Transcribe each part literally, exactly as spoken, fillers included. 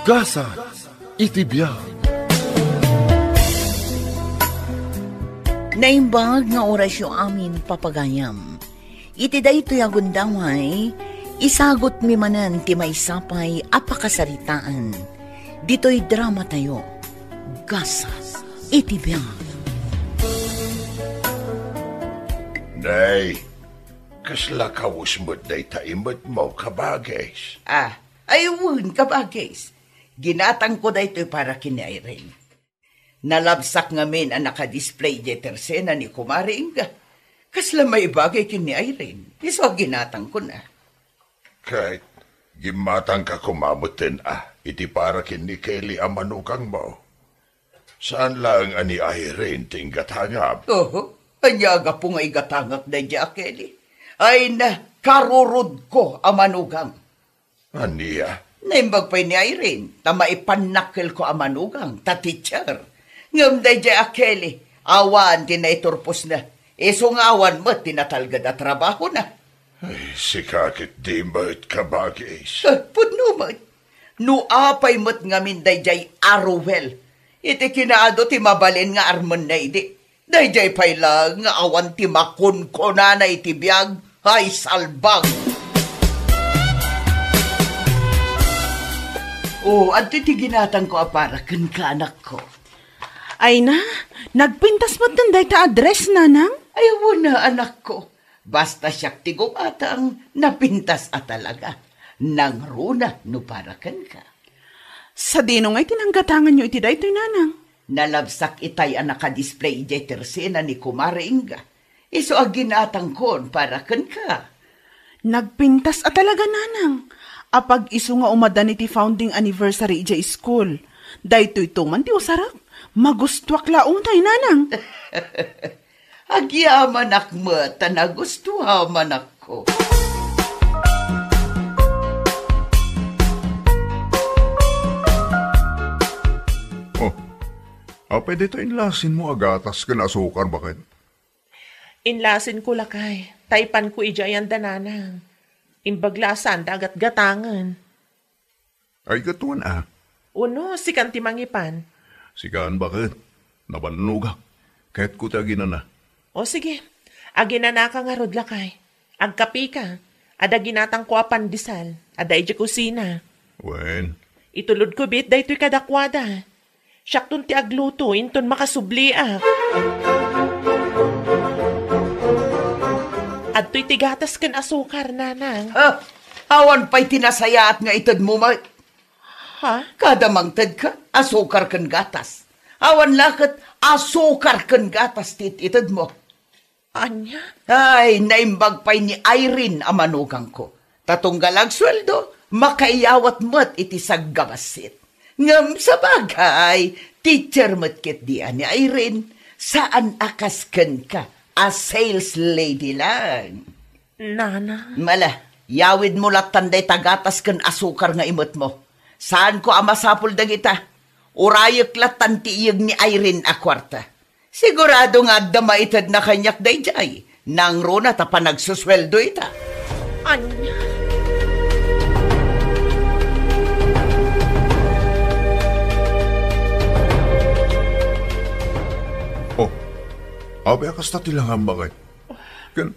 Gasat iti biag. Naimbag nga orasyo amin, papagayam. Iti daytoy a gundaway, isagutmi manen ti maysa pay a pakasaritaan. Ditoy dramatayo, Gasat iti biag. Nay, kasla kawes met dayta imetmo, kabagis? Ah, ay wen, kabagis. Ginatangko daytoy para ken ni Irene. Nalabsak ngamin a nakadisplay diay tersena ni Kumare Inga. Kasla maibagay ken ni Irene. Isu a ginatangkon a. Ket gimmatangka koma metten a iti para ken ni Kelly a manugangmo. Saan laeng a ni Irene ti inggatangam. Oho, ania a gapu nga igatangak daydiay a Kelly? Ay na, karurodko a manugang. Ania? Naimbag pay ni Irene, ta maipannakkelko a manugang, ta teacher. Ngem daydiay a Kelly, awan ti naiturposna. Isu nga awan met ti natalged a trabahona. Ay, sika ket di met, kabagis. Eh, pudno met. No apay met ngamin daydiay a Ruel, iti kinaadu ti mabalin nga armenna idi. Daydiay pay laeng nga awan ti makunkunana iti biag, ay salbag! Oh, adtoy ti ginatangko a para kenka, anakko. Ay na, nagpintas metten dayta a dress, nanang? Ay, wen a, anakko. Basta siak ti gumatang, napintas a talaga. Nangruna no para kenka. Sadino ngay ti nanggatanganyo iti daytoy, nanang? Nalabsak itay a nakadisplay idiay tersena ni Kumare Inga. Isu a ginatangkon para kenka. Nagpintas a talaga, nanang. Apag isu nga umadani ti founding anniversary idiay school. Daytoy to man ti usarek. Magustuak la unay, nanang. Agyamanak met ta nagustuhamanakko. Oh, apay daytoy inlasinmo a gatas ken asukar, baket? Inlasinko, lakay, ta ipanko idiay anda, nanang. Imbag la a saanda a gatgatangen. Ay, gatuan a. Uno, sikan ti mangipan. Sikan, baket? Nabannogak. Kayatko ti aginana. O, sige. Aginanaka ngarud, lakay. Agkapika. Adda ginatangko a pandesal. Adda idiay kusina. Wen. Itulodko met daytoy kadakuada. Siakton ti agluto, inton makasubliak. Adtoy ti gatas ken asukar, nanang. Ha? Awan pay ti nasayaat nga itedmo met? Ha? Kada mangtedka, asukar ken gatas. Awan la ket asukar ken gatas ti it-itedmo. Ania? Ay, naimbag pay ni Irene a manugangko. Ta tunggal agsueldo, makaiyawat met iti saggabassit. Ngem sabagay, teacher met ketdi a ni Irene, saan a kas kenka a sales lady lang. Nana. Mala, yawidmo lattan dayta gatas ken asukar nga imetmo. Saanko a masapul dagita. Urayek lattan ti iyeg ni Irene a kuarta. Sigurado nga adda maitedna kaniak daydiay. Nangruna ta panagsusueldo ita. Ania? Oh, apay a kasta ti langam, baket? Ken,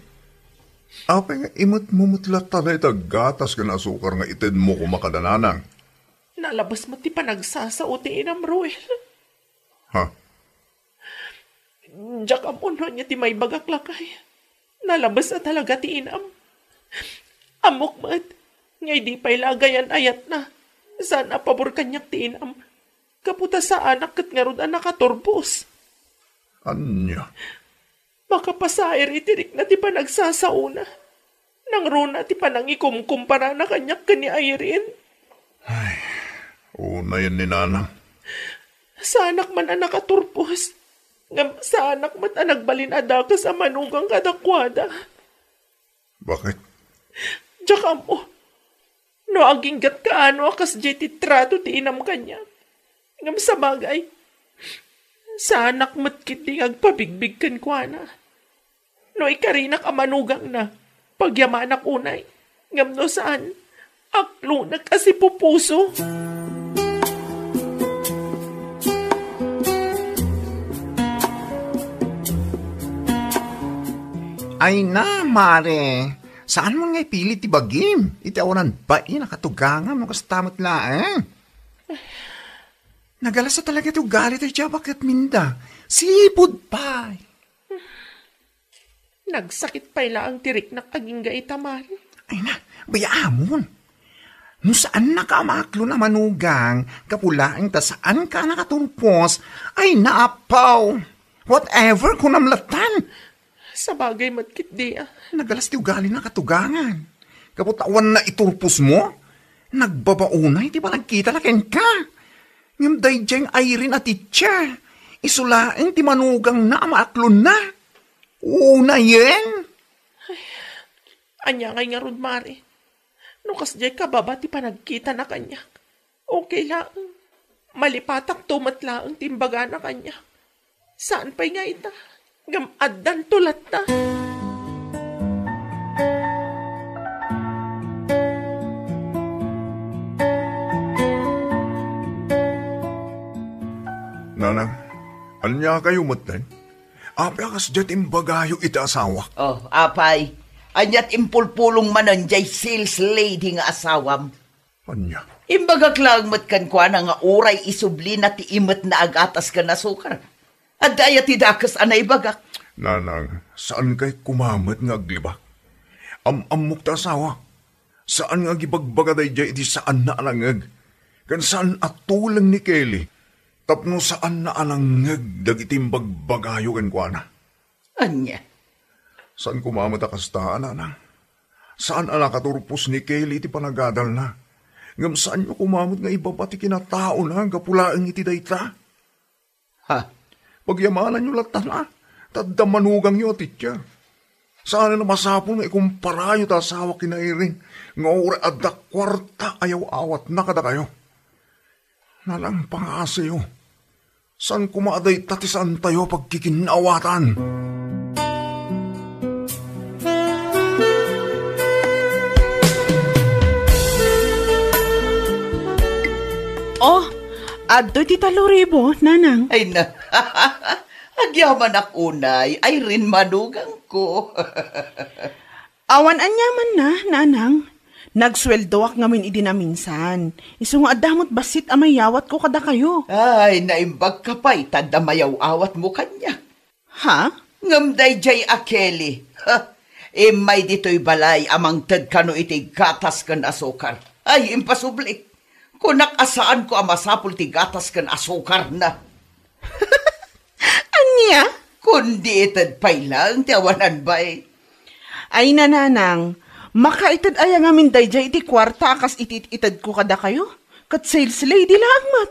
apay nga imetmo met latta dayta gatas ken asukar nga itedmo koma kada nanang? Nalabes met ti panagsasao ti inam, Ruel. Ha? Diak ammo no ania ti maibagak, lakay. Nalabes a talaga ti inam. Ammok met, nga idi pay la agayan-ayatna, saan a pabor kaniak ti inam. Gapu ta saanak ket ngarud a nakaturpos. Ania? Makapasair iti rikna ti panagsasaona. Nangruna ti panangikumkumparana kaniak ken ni Irene. Ay, unayen ni nanang. Saanak man a nakaturpos, ngem saanak met a nagbalin a dakes a manugang kadakuada. Baket? Diak ammo no aginggatka ano a kasdiay ti trato ti inam kaniak. Ngem sabagay, saanak met ketdi nga agpabigbig kenkuana. No ikarinak a manugangna, pagyamanak unay. Ngem no saan, aklonek a sipupuso. Ay na, Mare. Saanmon nga ipili ti bagim iti awanan bain a katugangam no kasta met laeng? Nagalas a talaga ti ugali daydiay a baket, Minda. Sipud pay. Nagsakit pay laeng ti riknak agingga ita, Mare. Ay na, bayaamon. No saannaka a maaklon a manugang, gapu laeng ta saanka a nakaturpos, ay na, apaw. Whatever, kunam latan. Sabagay met ketdi a. Nagalas ti ugalina a katugangan. Gapu ta awan naiturposmo, nagbabaonay ti panagkitana kenka. Ngem daydiay nga Irene a teacher, isu laeng ti manugangna a maaklonna. Unayen? Ania ngay ngarud, Mare? No kasdiay kababa ti panagkitana kaniak, okay laeng. Malipatakto met laeng ti imbagana kaniak. Saan pay nga ita, ngem addanto latta. Nanang, ania kayo metten? Apay a kasdiay ti imbagayo iti asawak? Oh, apay, ania ti impulpulong manen diay sales lady nga asawam? Ania? Imbagak laeng met kenkuana nga uray isublina ti imetna a gatas ken asukar. Adda aya ti dakes a naibagak? Nanang, saankay koma met nga aglibak. Am-ammok ta asawa. Saan nga agibagbaga daydiay iti saanna a nangngeg. Ken saan a tuleng ni Kelly tapno saanna a nangngeg dagiti imbagbagayo kenkuana. Ania? Saan koma met a kasta, nanang. Saan a nakaturpos ni Kelly iti panagadalna. Ngem saanyo koma met nga ibaba ti kinataona gapu laeng iti dayta. Ha? Pagyamananyo latta, ta adda manugangyo a teacher. Saan a masapul nga ikumparayo ta asawa ken ni Irene nga uray adda kuarta a yaw-awatna kadakayo. Nanang, pangaasiyo. Saan koma a dayta ti saantayo a pagkikinnaawatan? Oh, adtoy ti taloribo, nanang. Ay na, agyamanak unay, Irene, manugangko. Awan aniamanna, nanang. Nagsueldoak ngamin idi naminsan. Isu nga adda met bassit a mayawatko kadakayo. Ay, naimbagka pay ta adda mayaw-awatmo kaniak. Ha? Ngem daydiay a Kelly, ha? Immay ditoy balay a mangted kano iti gatas ken asukar. Ay, impasubli. Kunak a saanko a masapul ti gatas ken asukarna. Ania? Kundi ited pay laeng ti awanan bain. Ay, nanang, makaited aya ngamin daydiay iti kuarta a kas iti it-itedko kadakayo? Ket sales lady laeng met.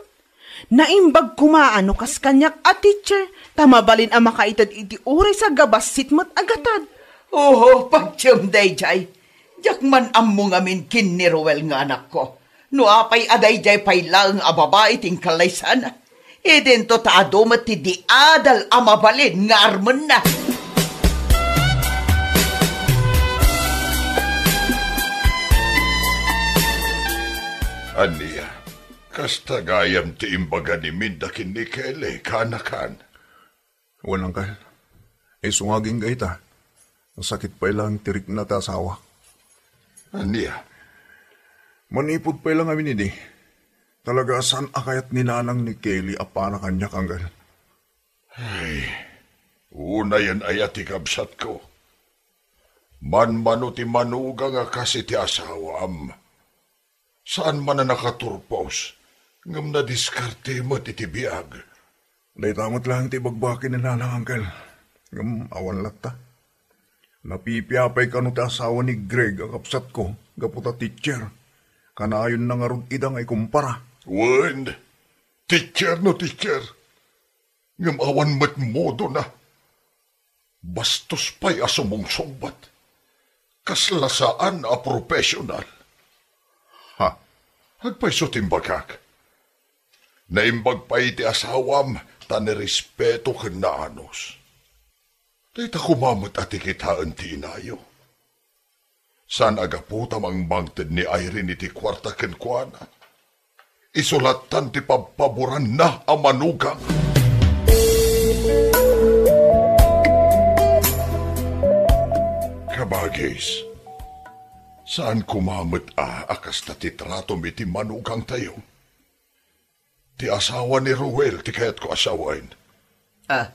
Naimbag koma no kas kaniak a teacher, ta mabalin a makaited iti uray sagabassit met a gatad. Oho, patiem daydiay. Diak man ammo ngamin ken ni Roel nga anakko. No apay a daydiay pay laeng a babai ti inkalaysana, idinto ta adu met ti diadal a mabalin nga armenna. Ania, kasta gayam ti imbaga ni Minda ken ni Kelly, kaanakan? Wen, Uncle. Isu nga agingga ita, nasakit pay laeng ti rikna ti asawa. Ania? Manipud pay la ngamin idi, talaga a saan a kayat ni nanang ni Kelly a para kaniak, Uncle. Ay, unayen aya ti kabsatko. Manmano ti manugang a kas iti asawam. Saan man a nakaturpos, ngem nadiskarte met iti biag. Dayta met laeng ti ibagbaki ni nanang, Uncle. Ngem awan latta. Napipiapay kano ti asawa ni Greg a kabsatko gapu ta teacher. Kanayonna ngarud ida nga ikumpara. Wen, teacher no teacher. Ngem awan met modona. Bastos pay a sumungsungbat. Kasla saan a professional. Ha? Agpayso ti imbagak. Naimbag pay ti asawam ta nirespeto ken naanus. Dayta koma met a ti kitaen ti inayo. Saan a gapu ta mangmangted ni Irene iti kuarta kenkuana. Isu lattan ti pabpaboranna a manugang. Ace, saan koma met a, a kasta ti tratom iti manugangtayo. Ti asawa ni Ruel ti kayatko a sawen. Ah,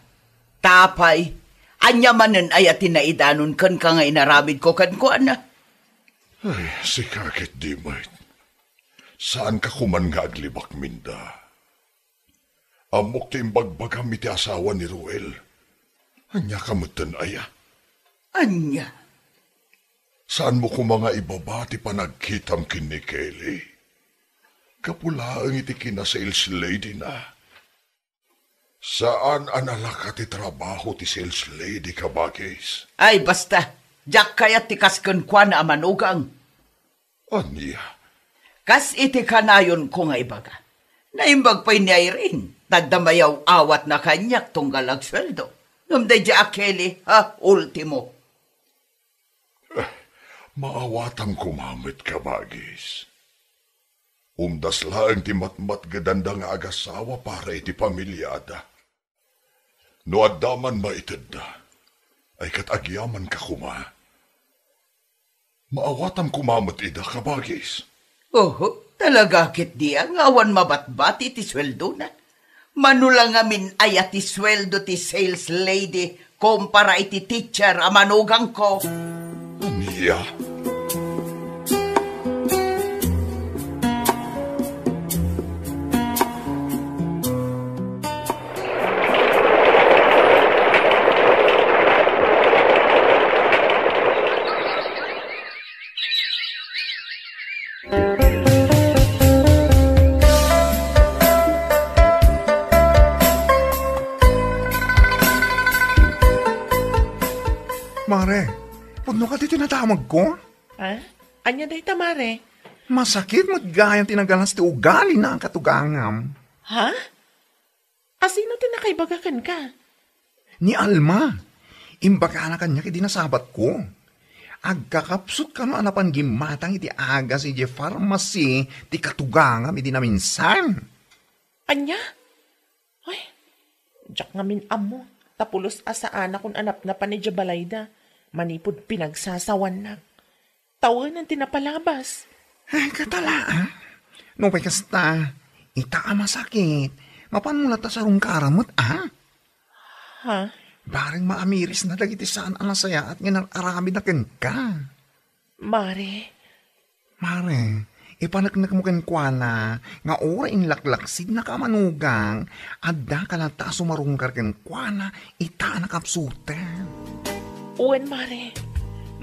ta apay, ania manen aya ti naidanon kenka nga inaramidko kenkuana? Ay, sika ket di met. Saanka koman nga aglibak, Minda. Ammok ti imbagbagam iti asawa ni Ruel. Ania ka metten aya? Ania? Saanmo koma nga ibaba ti panagkitam ken ni Kelly? Gapu laeng iti kina-sales lady na. Saan a nalaka ti trabaho ti sales lady, kabagis. Ay, basta. Diak kayat ti kas kenkuana a manugang. Ania? Kas iti kanayonko nga ibaga, naimbag pay ni Irene, ta adda mayaw-awatna kaniak tunggal agsueldo. Ngem daydiay a Kelly, ha, ultimo. Maawatam koma met, kabagis. Umdas laeng ti matmatgedanda nga agasawa para iti pamiliada. No adda man maitedda, ay ket agyamanka koma. Maawatam koma met ida, kabagis. Oho, talaga ketdi a nga awan mabatbati ti sueldona. Mano la ngamin aya ti sueldo ti sales lady kumpara iti teacher a manugangko? Ania? Mare, pudno ka ditoy nadamagko? Ah? Ania dayta, Mare? Masakit met gayam ti nagalas ti ugali na katugangam. Ha? Asino ti nakaibaga kenka? Ni Alma. Imbagana kaniak idi nasabatko. Agkakapsut kano a napan gimmatang iti agas idiay pharmacy ti katugangam idi naminsan. Ania? Ay, diak ngamin ammo, ta pulos a saanakon a napnapan idiay balayda, manipud pinagsasawannak. Tawenen ti napalabas. Ay, katala, ah. No pay kasta, ita a masakit, mapanmo latta sarungkaram met, ah? Ha? Bareng maamirisna dagiti saan a nasayaat nga inar-aramidna kenka. Mare. Mare, ipaneknekmo kenkuana nga uray inlaklaksidnaka a manugang, addaka latta a sumarungkar kenkuana ita a nakapsuten. Wen, Mare.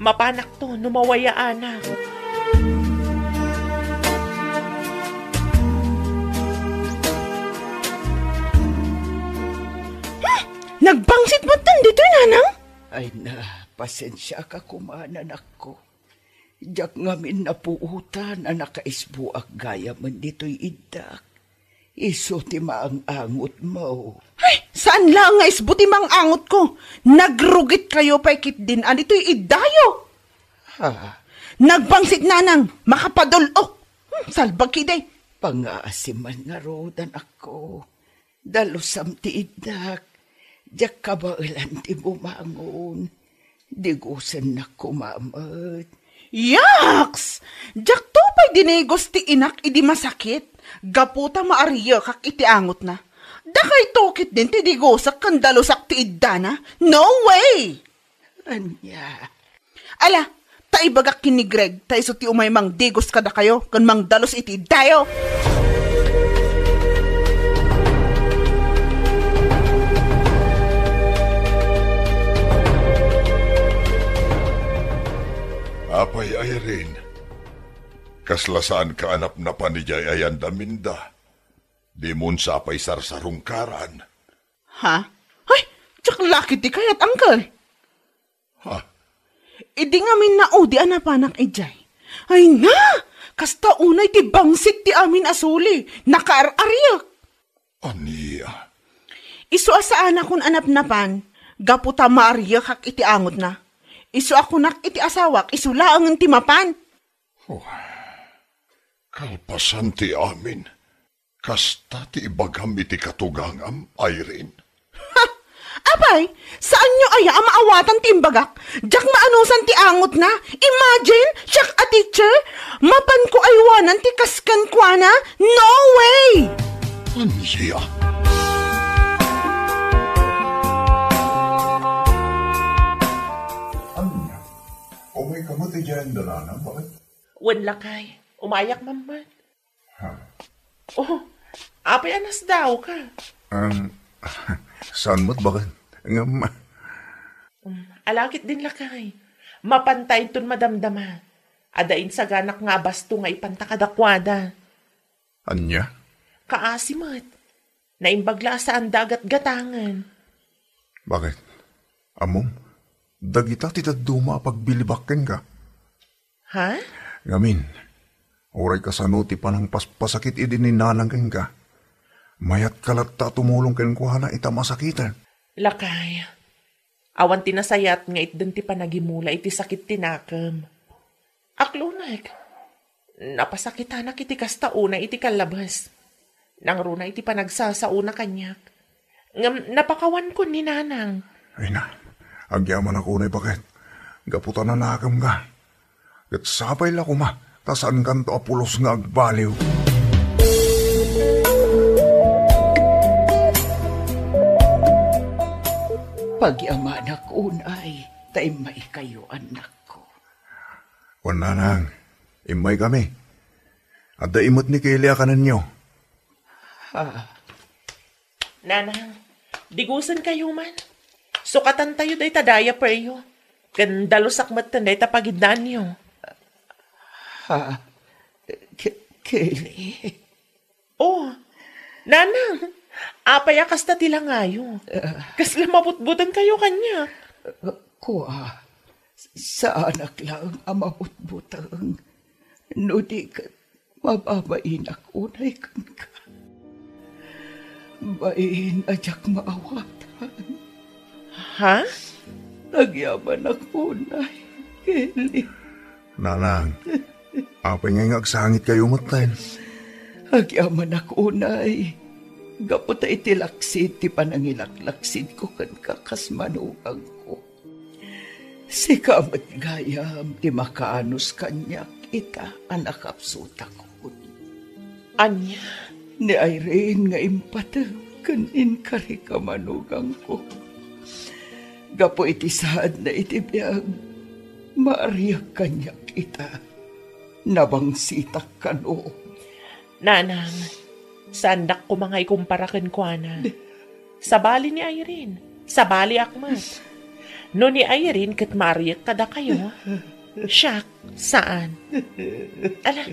Mapanakto no mawayaanak. Hmm! Nagbangsit met ditoy, Nanang? Ay na, pasensiaka koma, anakko. Diak ngamin napuotan a nakaisboak gayamen ditoy iddak. Isu ti maang-angotmo. Ay, saan laeng nga isbo ti maang-angotko. Nagrugitkayo pay ketdin a ditoy iddayo. Ha? Nagbangsit, Nanang, makapadul-ok. Hmm, salbag ketdi. Pangaasim man ngarud, anakko. Dalusam ti iddak. Diak kabaelan ti bumangon. Digusennak koma met. Yaks! Diakto pay dinigos ti inak idi masakit, gapu ta maariekak iti angotna. Dakayto ketdin ti digosek ken dalusak ti iddana? No way! Ania? Ala, ta ibagak ken ni Greg, ta isu ti umay mangdigos kadakayo ken mangdalus iti iddayo. Apay, Irene, kasla saanka a napnapan idiay ayanda, Minda? Dimon sa pay sarsarungkaran. Ha? Ay, diak la ketdi kayat, Uncle. Ha? Idi ngamin naudi a napanak idiay. Ay na! Kasta unay ti bangsit ti amin a suli. Nakaar-ariek. Ania? Isu a saanakon a napnapan, gapu ta maariekak iti angotna. Isu a kunak iti asawak, isu laengen ti mapan. Oh, kalpasan ti amin. Kasta ti ibagam iti katugangam, Irene? Ha! Apay, saanyo aya a maawatan ti imbagak? Diak maanusan ti angotna. Imagine, siak a teacher, mapanko aywanan ti kas kenkuana? No way! Ania? Ania? Umay ka met idiay, Nanang, baket? Wen, lakay. Umayak man met. Ha? Oh, apay a nasdaawka? Um, saan met, baket? Ngem, Um, alakit din, lakay. Mapanta inton madamdama. Adda insaganak nga abasto nga ipanta kadakuada. Ania? Kaasi met. Naimbag la a saanda a gatgatangen. Baket? Ammom, dagita ti dadduma a pagbilibak kenka. Ha? Ngamin, uray kasano ti panangpaspasakit idi ni Nanang kenka, mayatka latta a tumulong kenkuana ita masakiten. Lakay, awan ti nasayaat nga itden ti panagimula iti sakit ti nakem. Aklonek, napasakitanak iti kasta unay iti kallabes. Nangruna iti panagsasaona kaniak. Ngem napakawankon ni Nanang. Ay na, agyamanak unay, baket. Gapu ta nanakemka. Ket sapay la koma, ta saankanto a pulos nga agbaliw. Pagyamanak unay, ta immaykayo, annakko. Wen, Nanang, immaykami. Adda imet ni Kelly a kanenyo. Ha? Nanang, digusenkayo man. Sukatantayo dayta diaperyo. Ken dalusak metten dayta pagiddaanyo. Ha? Ke-, Kelly? Oh, Nanang, apay a kasta ti langayo? Ah. Kasla mabutbutengkayo kaniak? Kua, saanak laeng a mabutbuteng. No di ket, mababainak unay kenka. Bain a diak maawatan. Ha? Agyamanak unay, Kelly. Nanang, apay ngay nga agsangitkayo metten? Agyamanak unay. Gapu ta iti laksid ti panangilaklaksidko kenka kas manugangko. Sika met gayam ti makaanus kaniak ita a nakapsutakon. Ania? Ni Irene nga impateg ken inkarik a manugangko. Gapu iti saadna iti biag, maariek kaniak ita. Nabangsitak kano. Nanang, saandak koma nga ikumpara kenkuana. Sabali ni Irene, sabaliak met. No ni Irene ket maariek kadakayo, siak, saan. Ala,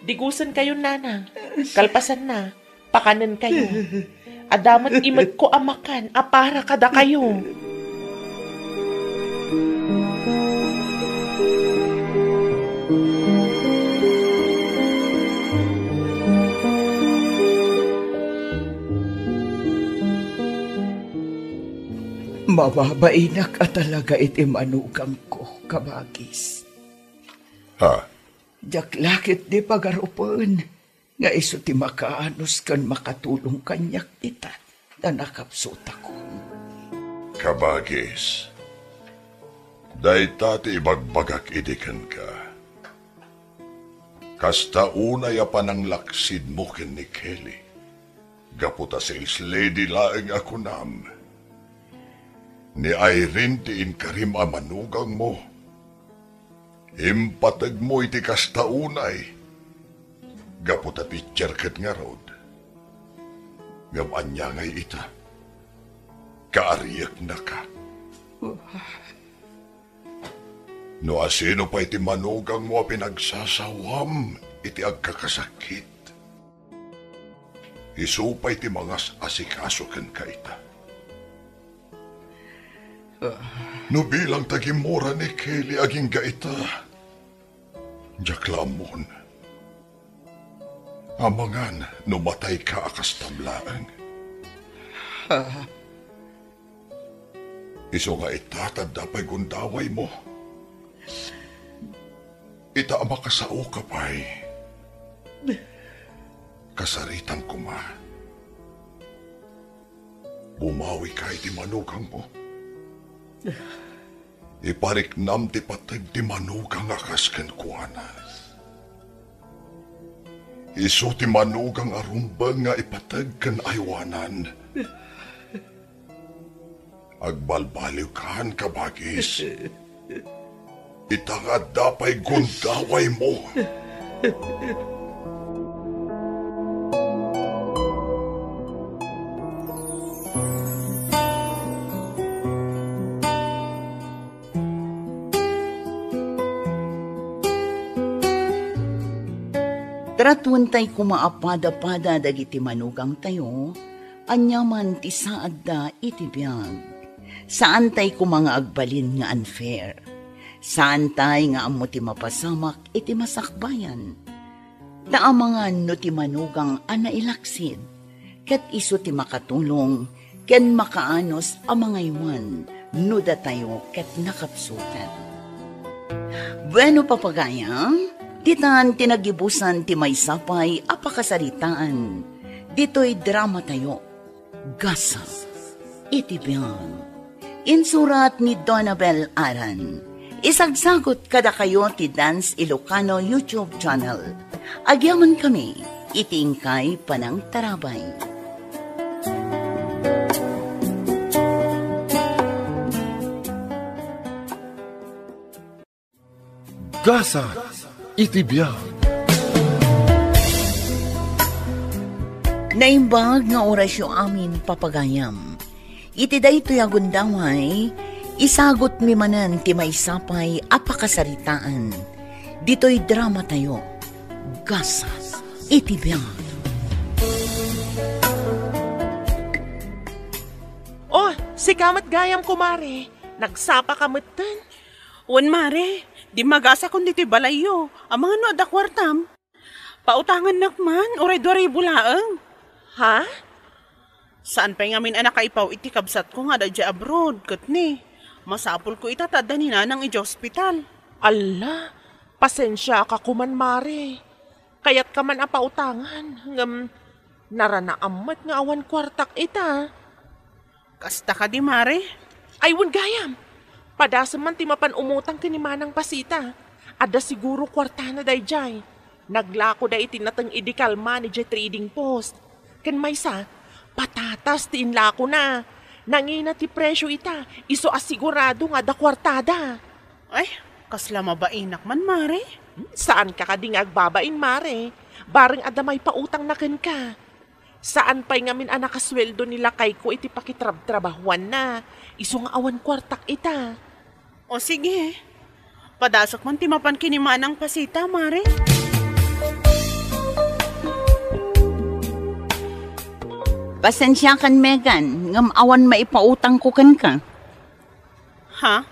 digusenkayon, Nanang. Kalpasanna, pakanenkayo. Adda met imetko a makan a para kadakayo. Mababainak a talaga iti manugangko, kabagis. Ha? Diak la ketdi pagarupen nga isu ti makaanus ken makatulong kaniak ita ta nakapsutakon. Kabagis, dayta ti ibagbagak idi kenka. Kasta unay a pananglaksidmo ken ni Kelly, gapu ta sales lady laeng a kunam. Ni Irene ti inkarim a manugangmo. Impategmo iti kasta unay, gapu ta teacher ket ngarud. Ngem ania ngay ita? Kaarieknaka. No asino pay ti manugangmo a pinagsasawam iti agkakasakit, isu pay ti mangas-asikaso kenka ita. No bilang ta gimmura ni Kelly agingga ita, diak la ammon. Amangan no matayka a kastam laeng. Ha? Isu nga ita, ta adda pay gundawaymo. Ita a makasaoka pay, kasaritan koma. Bumawika iti manugangmo. Ipariknam ti pateg ti manugang a kas kenkuana. Isu ti manugang a rumbeng nga ipateg ken aywanan. Agbalbaliwkan, kabagis. Ita nga adda pay gundawaymo. Tratuentay koma a padapada dagiti manugangtayo, aniaman ti saadda iti biag. Saantay koma nga agbalin nga unfair. Saantay nga ammo ti mapasamak iti masakbayan. Ta amangan no ti manugang a nailaksid, ket isu ti makatulong ken makaanus a mangaywan no datayo ket nakapsutan. Bueno, papagayam, ditan ti nagibusan ti maysa pay a pakasaritaan ditoy dramatayo. Gasat iti biag. Insurat ni Donabel Aran. Isagsagut kadakayo ti Dance Ilocano YouTube channel. Agyamankami iti inkay panangtarabay. Gasat iti biag. Naimbag nga orasyo amin, papagayam. Iti daytoy a gundaway, isagutmi manen ti maysa pay a pakasaritaan ditoy dramatayo, Gasat iti biag. Oh, sika met gayam, kumare. Nagsapa ka metten? Wen, mare, dimmagasakon ditoy balayyo. Amangan no adda kuartam? Pautangannak man, uray dua ribu laeng. Ha? Saan pay ngamin a nakaipaw iti kabsatko nga adda idiay abroad, ket ni, masapulko ita ta adda ni Nanang idiay ospital. Alla, pasensiaka koman, mare. Kayatka man a pautangan, ngem naranaam met nga awan kuartak ita. Kasta kadi, mare? Ay, wen gayam. Padasem man ti mapan umutang ken ni Manang Pasita. Adda siguro kuartana daydiay. Naglakoda iti nateng idi kalman idiay trading post. Ken maysa, patatas ti inlakona. Nangina ti presio ita, isu a sigurado nga adda kuartada. Ay, kasla mabainak man, mare. Hmm, saanka kadi nga agbabain, mare. Bareng adda maipautangna kenka. Saan pay ngamin a nakasueldo ni lakayko iti pakitrabtrabahuanna. Isu nga awan kuartak ita. O sige, padasek man ti mapan ken ni Manang Pasita, mare. Pasensiakan, Megan, ngem awan maipautangko kenka. Ha?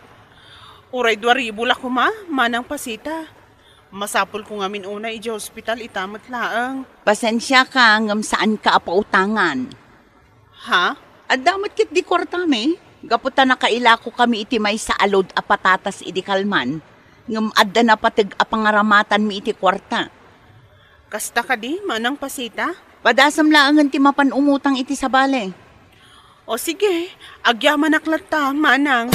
Uray dua ribu la koma, Manang Pasita. Masapulko ngamin unay idiay ospital ita met laeng. Pasensiaka ngem saanka a pautangan. Ha? Adda met ketdi kuartami, gapu ta nakailakokami iti maysa a load a patatas idi kalman, ngem adda napateg a pangaramatanmi iti kuarta. Kasta kadi, Manang Pasita? Padasem laengen ti mapan umutang iti sabali. O sige, agyamanak latta, Manang.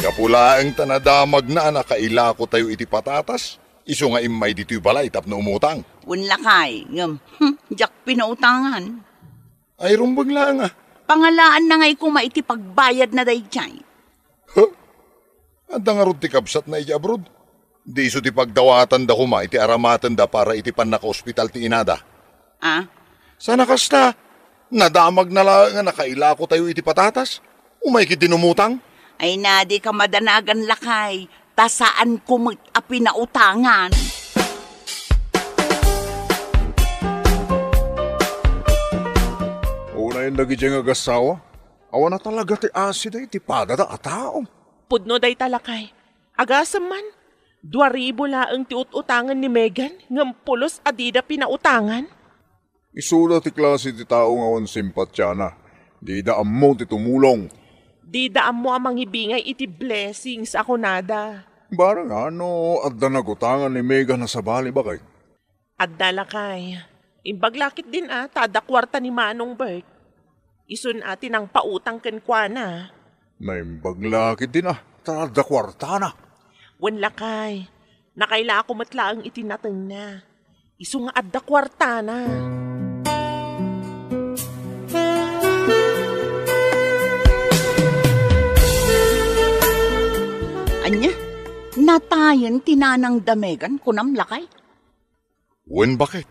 Gapu laeng ta nadamagna a nakailakotayo iti patatas, isu nga immay ditoy balay tapno umutang. Wen lakay, ngem, hmm, diak pinautangan. Ay, rumbeng laeng a. Pangalaanna ngay koma iti pagbayadna daydiay. Huh? Adda ngarud ti kabsatna idiay abroad? Di isu ti pagdawatanda koma iti aramatenda para iti pannakaospital ti inada? Ah? Saan a kasta, nadamagna laeng a nakailakotayo iti patatas. Umay ketdin umutang? Ay, nadika madanagan, lakay, ta saanko met a pinautangan. Unayen dagidiay nga agassawa, awan a talaga ti asida iti padada a tao. Pudno dayta, lakay. Agasem man, dua ribu laeng ti ut-utangen ni Megan, ngem pulos a dida pinautangan. Isuda ti klase ti tao nga awan simpatiana. Dida ammo ti tumulong. Dida ammo a mangibingay iti blessings a kunada. Bareng no adda nagutangan ni Megan a sabali, baket? Adda, lakay. Imbag la ketdin a, ta adda kuarta ni Manong Bert. Isun a ti nangpautang kenkuana. Naimbag la ketdin a, ta adda kuartana. Wen, lakay. Nakailako met laeng iti natengna. Isu nga adda kuartana. Ania? Natayen ti nanang da Megan, kunam, lakay? Wen, baket.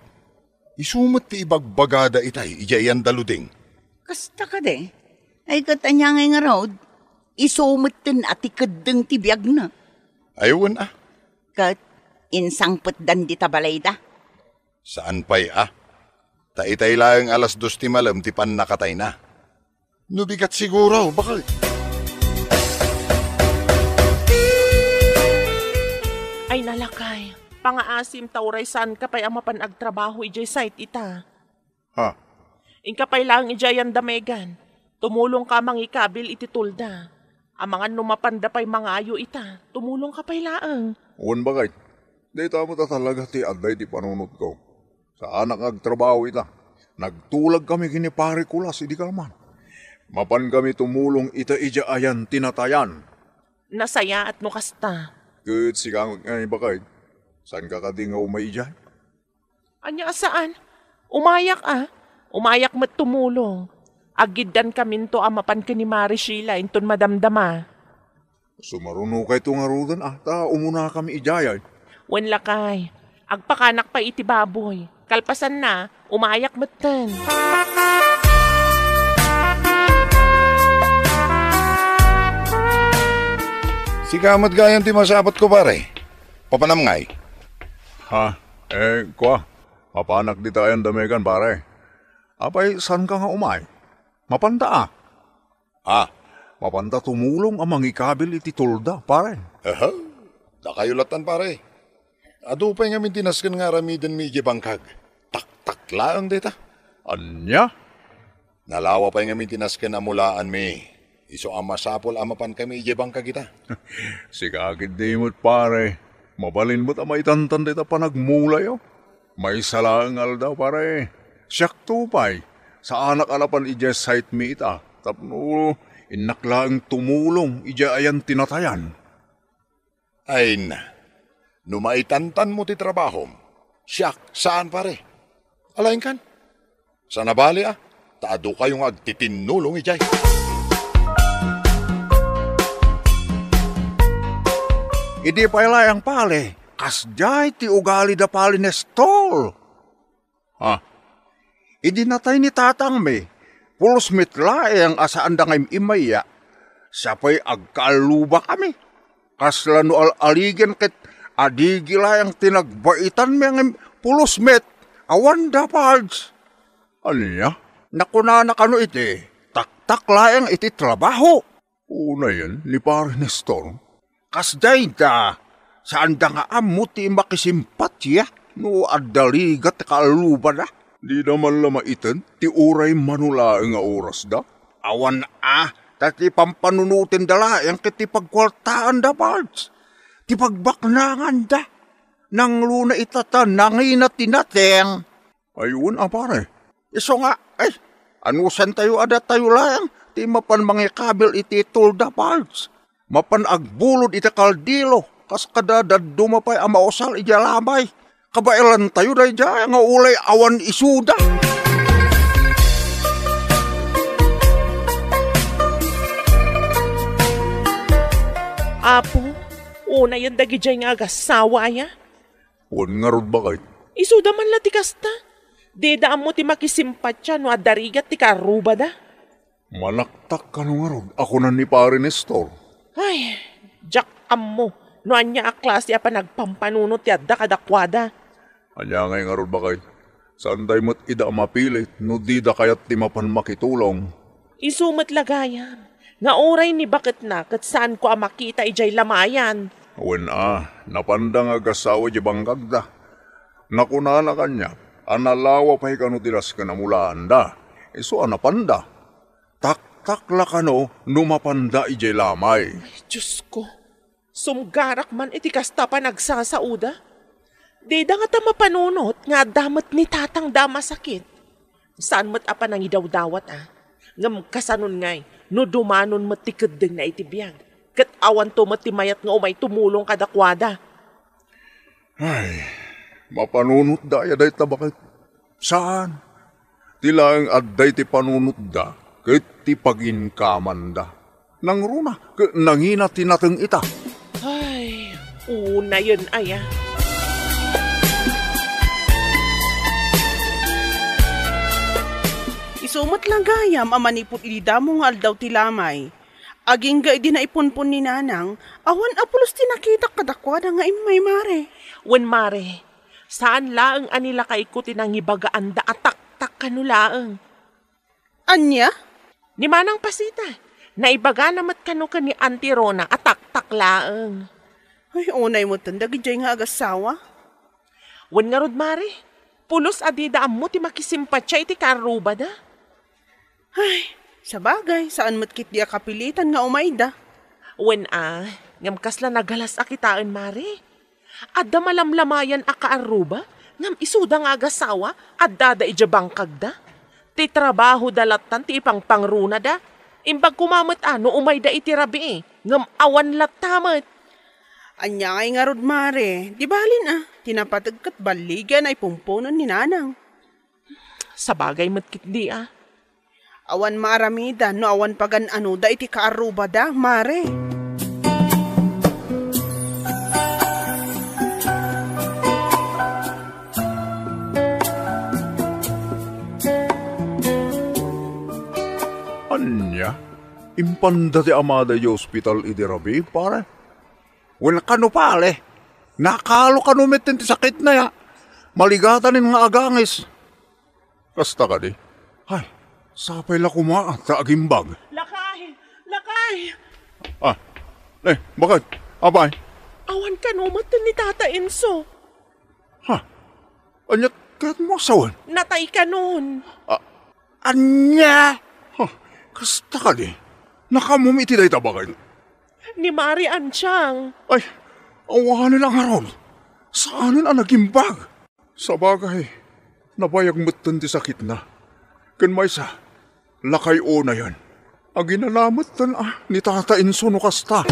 Isu met ti ibagbagada itay idiay ayan da Luding. Kasta kadi? Ay, ket ania ngay ngarud? Isu metten a ti keddeng ti biagna. Ay, wen a. Ket insangpetdan dita balayda? Saan pay a. Ta itay laeng alas dos ti malem ti pannakatayna. No bigat siguro, baket. Ay, nalakay. Pangaasim ta uray saanka pay a mapan agtrabaho idiay site ita. Ha? Inka pay laeng idiay ayan da Megan. Tumulongka a mangikabil iti tolda. Amangan no mapanda pay mangayo ita, tumulongka pay laeng. Wen, baket. Dayta met a talaga ti adda iti panunotko. Saanak nga agtrabaho ita. Nagtulagkami ken ni Pare Kulas idi kalman. Mapankami tumulong ita idiay ayan ti natayan. Nasayaat no kasta. Ket sika ngay, baket, saanka kadi nga umay idiay? Ania a saan? Umayak a. Umayak met tumulong. Aggiddankaminto a mapan ken ni Mare Sheila inton madamdama. Sumarunokayto ngaruden a, ta umunakami idiay. Wen, lakay. Agpakanak pay iti baboy. Kalpasanna, umayak metten. Sika met gayam ti masapatko, pare. Papanam ngay? Ha? Eh, kua, mapanak dita ayan da Megan, pare. Apay, saanka nga umay? Mapanta a. Ah, mapanta tumulong a mangikabil iti tolda, pare. Aha, dakayo lattan, pare. Adu pay ngamin ti nasken nga aramidenmi idiay bangkag. Taktak laeng dayta. Ania? Nalawa pay ngamin ti nasken a mulaanmi. Isu a masapul a mapankami idiay bangkag ita. Sika ketdi met, pare. Mabalin met a maitantan dayta panagmulayo. Maysa laeng aldaw, pare. Siakto pay, saanak a napan idiay site mi ita, tapno innak laeng tumulong idiay ayan ti natayan. Ay na, no maitantanmo ti trabahom, siak, saan, pare? Alaenkan? Saan a bale a, ta adu kayo nga agtitinnulong idiay. Idi pay laeng, pare, kasdiay ti ugali da Pare Nestor. Ha? Idi natay ni tatangmi, pulos met laeng a saanda nga im-immay. Siak pay agkaalluba kami. Kasla no al-aligen ket adigi laeng ti nagbaitanmi ngem pulos met, awan da parts. Ania? Nakunana kano iti, taktak laeng iti trabaho. Unayen ni Pare Nestor. Kasdiay da, saanda nga ammo ti makisimpatya no adda rigat ti kaallubada. Dida man la maited ti uray mano laeng nga orasda. Awan a, ta ti pampanunotenda laeng ket ti pagkuartaanda, parts. Ti pagbaknanganda. Nangluna ita ta nangina ti nateng. Ay, wen a, pare. Isu nga, ay, anusantayo a datayo laeng ti mapan mangikabil iti tolda, parts. Mapan agbulod iti kaldero, kas kada dadduma pay a mausal idiay lamay. Kabaelantayo daydiay nga ulay awan isuda. Apo, unayen dagidiay nga agassawa aya? Wen ngarud, baket. Isuda man la ti kasta. Dida ammo ti makisimpatya no adda rigat ti kaarrubada. Manaktak kano ngarud a kunan ni Pare Nestor? Ay, diak ammo no ania a klase a panagpampanunot ti adda kadakuada. Ania ngay ngarud, baket? Saantay met ida a mapilit no dida kayat ti mapan makitulong. Isu met la gayam, nga uray ni baketna ket saanko a makita idiay lamayan. Wen a, napanda nga agassawa idiay bangkagda. Nakunana kaniak a nalawa pay kano ti nasken a mulaanda. Isu a napanda. Taktak la kano no mapanda idiay lamay. Ay, Diosko. Sumgarak man iti kasta a panagsasaoda. Dida ngata mapanunot nga adda met ni tatangda a masakit. Saan met a panangidawdawat, a. Ngem kasanon ngay no dumanon met ti keddengna iti biag, ket awanto met ti mayat nga umay tumulong kadakuada? Ay, mapanunotda aya dayta baket? Saan. Ti laeng adda iti panunotda ket ti paginkamanda. Nangruna ket nangina ti nateng ita. Ay, unayen aya. Isu met la gayam a manipud idi damo nga aldaw ti lamay, agingga idi naipunpon ni Nanang, awan a pulos ti nakitak kadakuada nga immay, Mare. Wen, Mare, saan laeng a ni lakayko ti nangibagaanda a taktak kano laeng. Ania? Ni Manang Pasita. Naibagana met kano ken ni Auntie Rona a taktak laeng. Ay, unay metten dagidiay nga agassawa. Wen ngarud, Mare, pulos a dida ammo ti makisimpatia iti kaarrubada. Ay, sabagay, saan met ketdi a kapilitan nga umayda. Wen a, ngem kasla nagalas a kitaen, Mare. Adda malamlamayan a kaarruba, ngem isuda nga agassawa, addada idiay bangkagda. Ti trabahoda lattan ti ipangpangrunada. Imbag koma met a no umayda iti rabii, ngem awan latta met. Ania ngay ngarud, Mare? Di balin a, ti napateg ket balligi a naipumponen ni Nanang. Sabagay met ketdi a. Awan maaramidan no awan pagan-anoda iti kaarrubada, Mare. Ania? Impanda ti amada idiay ospital idi rabii, pare? Wen kano, pare? Nakalo kano metten ti sakitna, ya? Maligatanen nga agangis. Kasta kadi? Ay, sapay la koma ta agimbag. Lakay! Lakay! Ah, eh, baket? Apay? Awan kano metten ni Tata Enzo. Ha? Ania kayatmo a sawen? Natay kanon. Ah, ania? Ha, kasta kadi? Nakaammomi iti dayta, baket? Ni Mare Antiang. Ay, awanen a ngarud. Saanen a nagimbag. Sabagay, nabayag metten ti sakitna. Ken maysa, lakay unayen. Aginana metten a ni Tata Enzo no kasta.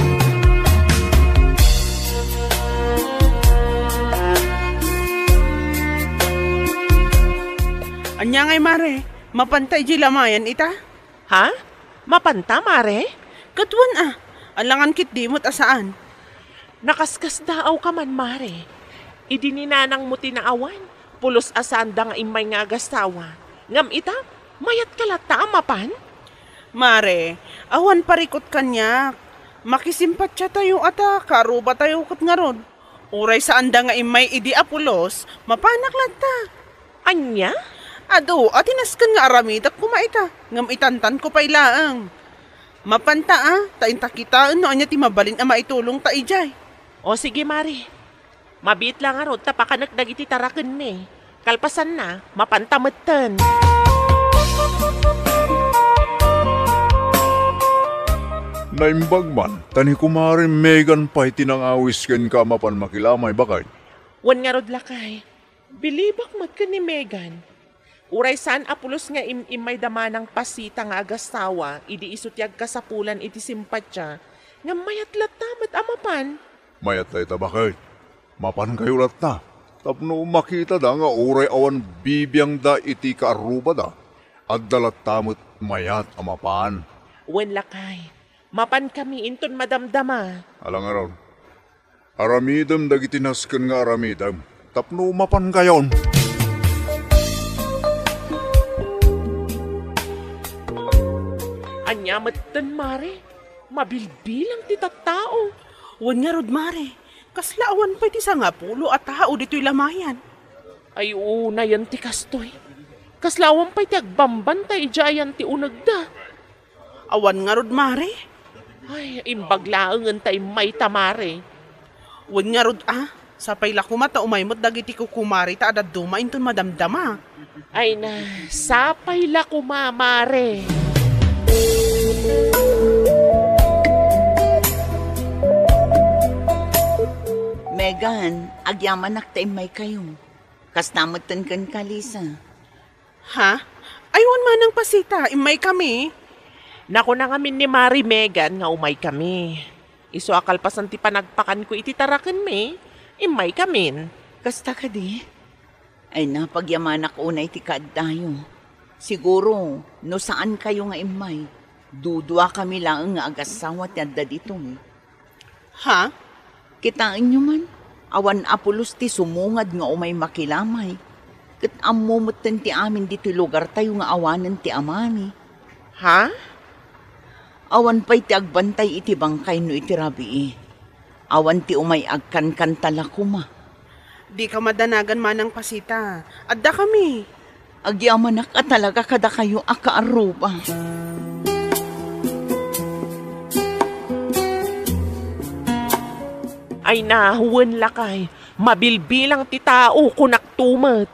Ania ngay, Mare? Mapanta idiay lamayan ita? Ha? Mapanta, Mare? Ket wen a, alangan ketdi met a saan. Nakaskasdaawka man, Mare. Idi ni Nanangmo ti naawan, pulos a saanda nga immay nga agassawa. Ngem ita, mayatka latta a mapan? Mare, awan parikut kaniak. Makisimpatiatayo a ta kaarrubatayo ket ngarud. Uray saanda nga immay idi a pulos, mapanak latta. Ania? Adu a ti nasken nga aramidek koma ita, ngem itantanko pay laeng. Mapanta a, ta inta kitaen no ania ti mabalin a maitulongta idiay. O sige, Mare. Mabiit la ngarud ta pakanek dagiti tarakenmi. Kalpasanna, mapanta metten. Naimbag man, ta ni Kumare Megan pay ti nangawis kenka a mapan makilamay, baket? Wen ngarud, lakay. Bilibak met ken ni Megan. Uray saan a pulos nga im-immay da Manang Pasita nga agassawa idi isu ti agkasapulan iti simpatia, ngem mayat latta met a mapan. Mayat dayta, baket? Mapankayo latta, tapno makitada nga uray awan bibiangda iti kaarrubada, adda latta met mayat a mapan. Wen, lakay, mapankami inton madamdama. Ala ngarud, aramidem dagiti nasken nga aramidem tapno mapankayon. Ania metten, Mare? Mabilbilang ti tattao. Wen ngarud, Mare, kasla awan pay ti sangapulo a tao ditoy lamayan. Ay, unayen ti kastoy. Kasla awan pay ti agbambantay idiay ayan ti unegda. Awan ngarud, Mare? Ay, imbag laengen ta immayta, Mare. Wen ngarud a, sapay la koma ta umay met dagiti kukumareta a dadduma inton madamdama. Ay na, sapay la koma, Mare. Gan, agyamanak ta immaykayo. Kasta metten kenka, Lisa. Ha? Ay, wen, Manang Pasita, immaykami. Nakuna ngamin ni Mari Megan nga umaykami. Isu a kalpasan ti panagpakanko iti tarakenmi, immaykamin. Kasta kadi? Ay, napagyamanak unay ti kaaddayo. Siguro, no saankayo nga immay, duduakami laeng nga agassawa ti adda ditoy. Ha? Kitaenyo man, awan a pulos ti sumungad nga umay makilamay, ket ammo metten ti amin ditoy lugartayo nga awanen ti amami. Ha? Awan pay ti agbantay iti bangkay no iti rabii. Awan ti umay agkankanta la koma. Dika madanagan, Manang Pasita. Addakami. Agyamanak a talaga kadakayo a kaarruba. Ay na, wen lakay, mabilbilang ti tao, kunak tumet.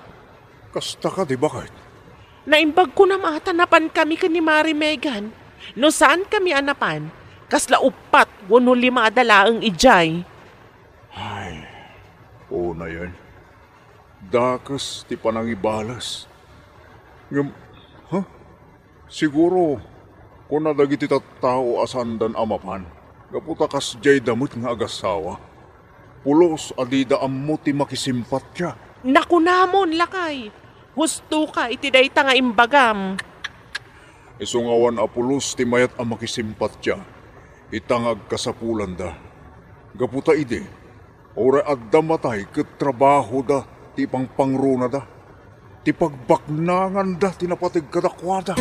Kasta kadi, baket? Naimbag ko na mata napan kami ken ni Mari Megan. No saan kami a napan, kasla uppat wenno lima a dalaeng idiay. Ay, unayen. Dakes ti panangibales. Ngem, ha? Siguro, kuna dagiti tattao a saandan a mapan, gapu ta kasdiayda met nga agassawa. Pulos a dida ammo ti makisimpatya. Nakunamon, lakay. Husto ka iti dayta nga imbagam. Isu nga awan a pulos ti mayat a makisimpatya, ita nga agkasapulanda. Gapu ta idi, uray adda matay ket trabahoda ti ipangpangrunada, ti pagbaknanganda ti napateg kadakuada.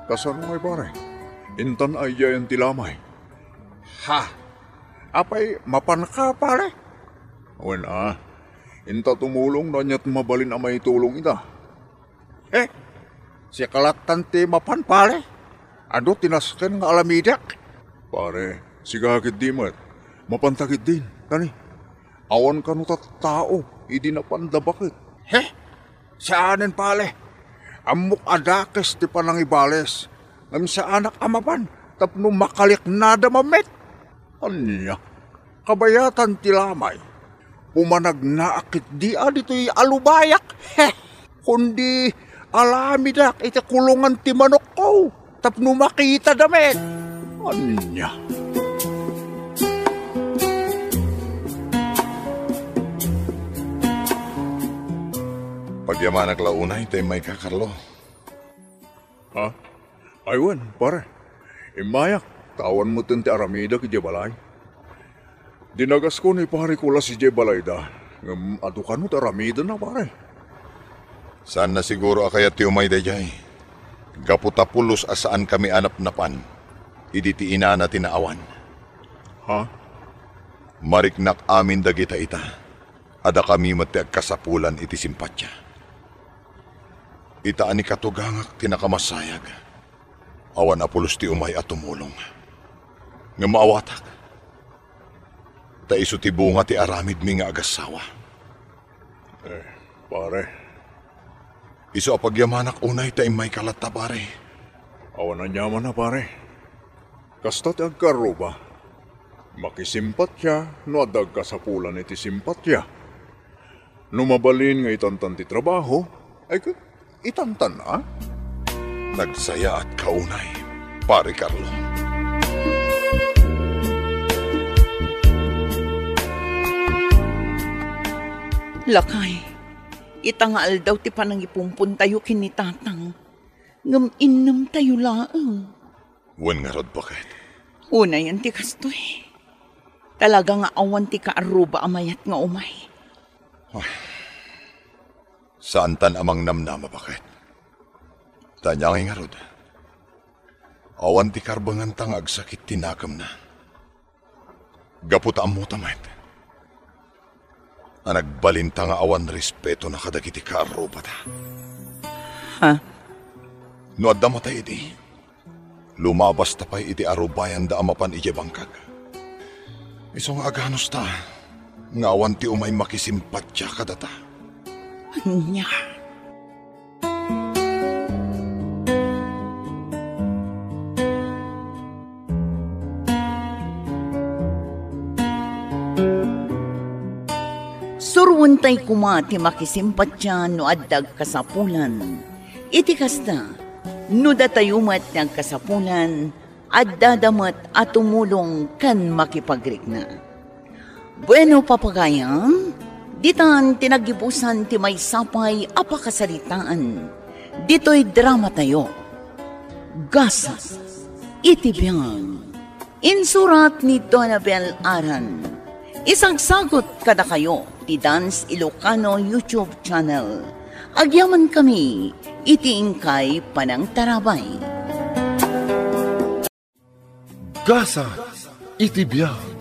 Kasano ngay, pare? Intan ayyayan ti lamay. Ha? Apay, mapanka, pare? Wen a, inta tumulong no ania't mabalin a maitulong ita. Eh, sika lattan ti mapan, pare? Adu ti nasken nga aramidek? Pare, sika ketdi met. Mapanta ketdin, kani? Awan kano tattao idi napanda, baket. He? Saanen, pare. Ammok a dakes ti panangibales, ngem saanak a mapan tapno makaliknadam met. Ania? Kabayatan ti lamay. Pumanagnaak ketdi a ditoy a lubayak. He! Kundi alamidak iti kulongan ti manokko tapno makitadam met. Ania? Pagyamanak la unay ta immayka, Carlo. Ha? Ay wen, pare. Immayak, ta awan metten ti aramidek idiay balay. Dinagasko ni Pare Kulas idiay balayda, ngem adu kano ti aramidenna, pare. Saanna siguro a kayat ti umay daydiay. Gapu ta pulos a saankami a napnapan, idi ti inana ti naawan. Ha? Mariknak amin dagita ita. Adda kami met ti agkasapulan iti simpatya. Ita a ni katugangak ti nakamasayag. Awan a pulos ti umay a tumulong. Ngem maawatak. Ta isu ti bunga ti aramidmi nga agassawa. Eh, pare. Isu a pagyamanak unay ta immayka latta, pare. Awan aniamanna, pare. Kasta ti agkarruba. Makisimpatya no adda agkasapulan iti simpatya. No mabalin nga itantan ti trabaho, ay ket itantan a. Nagsayaatka unay, Pare Carlo. Lakay, ita nga aldaw ti panangipumpuntayo ken ni Tatang, ngem innemtayo laeng. Wen ngarud, baket? Unayen ti kastoy. Talaga nga awan ti kaarruba a mayat nga umay. Ay, saantan a mangnamnama, baket? Ta ania ngay ngarud? Awan ti karbenganta nga agsakit ti nakemna. Gapu ta ammota met a nagbalinta nga awan respetona kadagiti kaarrubata. Ha? No adda matay idi, lumabasta pay iti arubayanda a mapan idiay bangkag. Isu nga aganusta, nga awan ti umay makisimpatia kadata. Ania? Suroentay koma ti makisimpatia no adda agkasapulan. Iti kasta, no datayo met ti agkasapulan, addada met a tumulong ken makipagrikna. Bueno, papagayam, ditan ti naggibusan ti maysa pay a pakasaritaan ditoy dramatayo. Gasat iti biag. Insurat ni Donabel Aran. Isagsagot kadakayo ti Dance Ilocano YouTube channel. Agyamankami iti inkay panangtarabay. Gasat iti biag.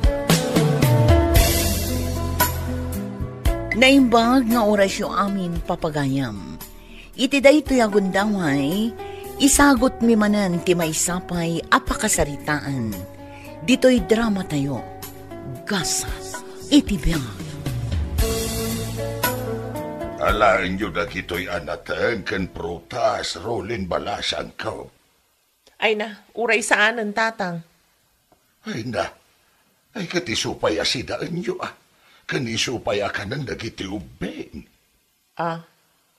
Naimbag nga orasyo amin, papagayam. Iti daytoy a gundaway, isagutmi manen ti maysa pay a pakasaritaan ditoy dramatayo, Gasat iti biag. Alaenyo dagitoy a nateng ken prutas, Rolin, balasangko. Ay na, uray saanen, Tatang. Ay na, ay ket isu pay a sidaenyo, a. Ken isu pay a kanen dagiti ubbing. Ah,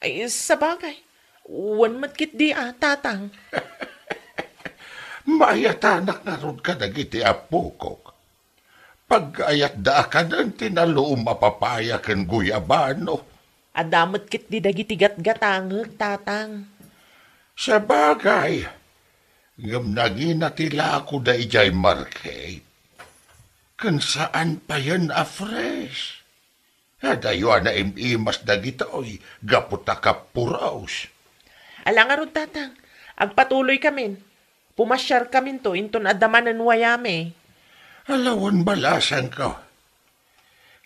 ay, sabagay. Wen met ketdi, a, Tatang. Maayatanak ngarud kadagiti appokok. Pagayatda a kanen ti naluom a papaya ken guyabano. Adda met ketdi dagiti gatgatangek, Tatang. Sabagay, ngem nangina ti lakoda idiay market. Ken saan payen a fresh. Adayo a naim-imas dagitoy gapu ta kapuros. Ala ngarud, Tatang, agpatuloykamin. Pumasyarkaminto inton adda manen wayami. Ala wen balasangko.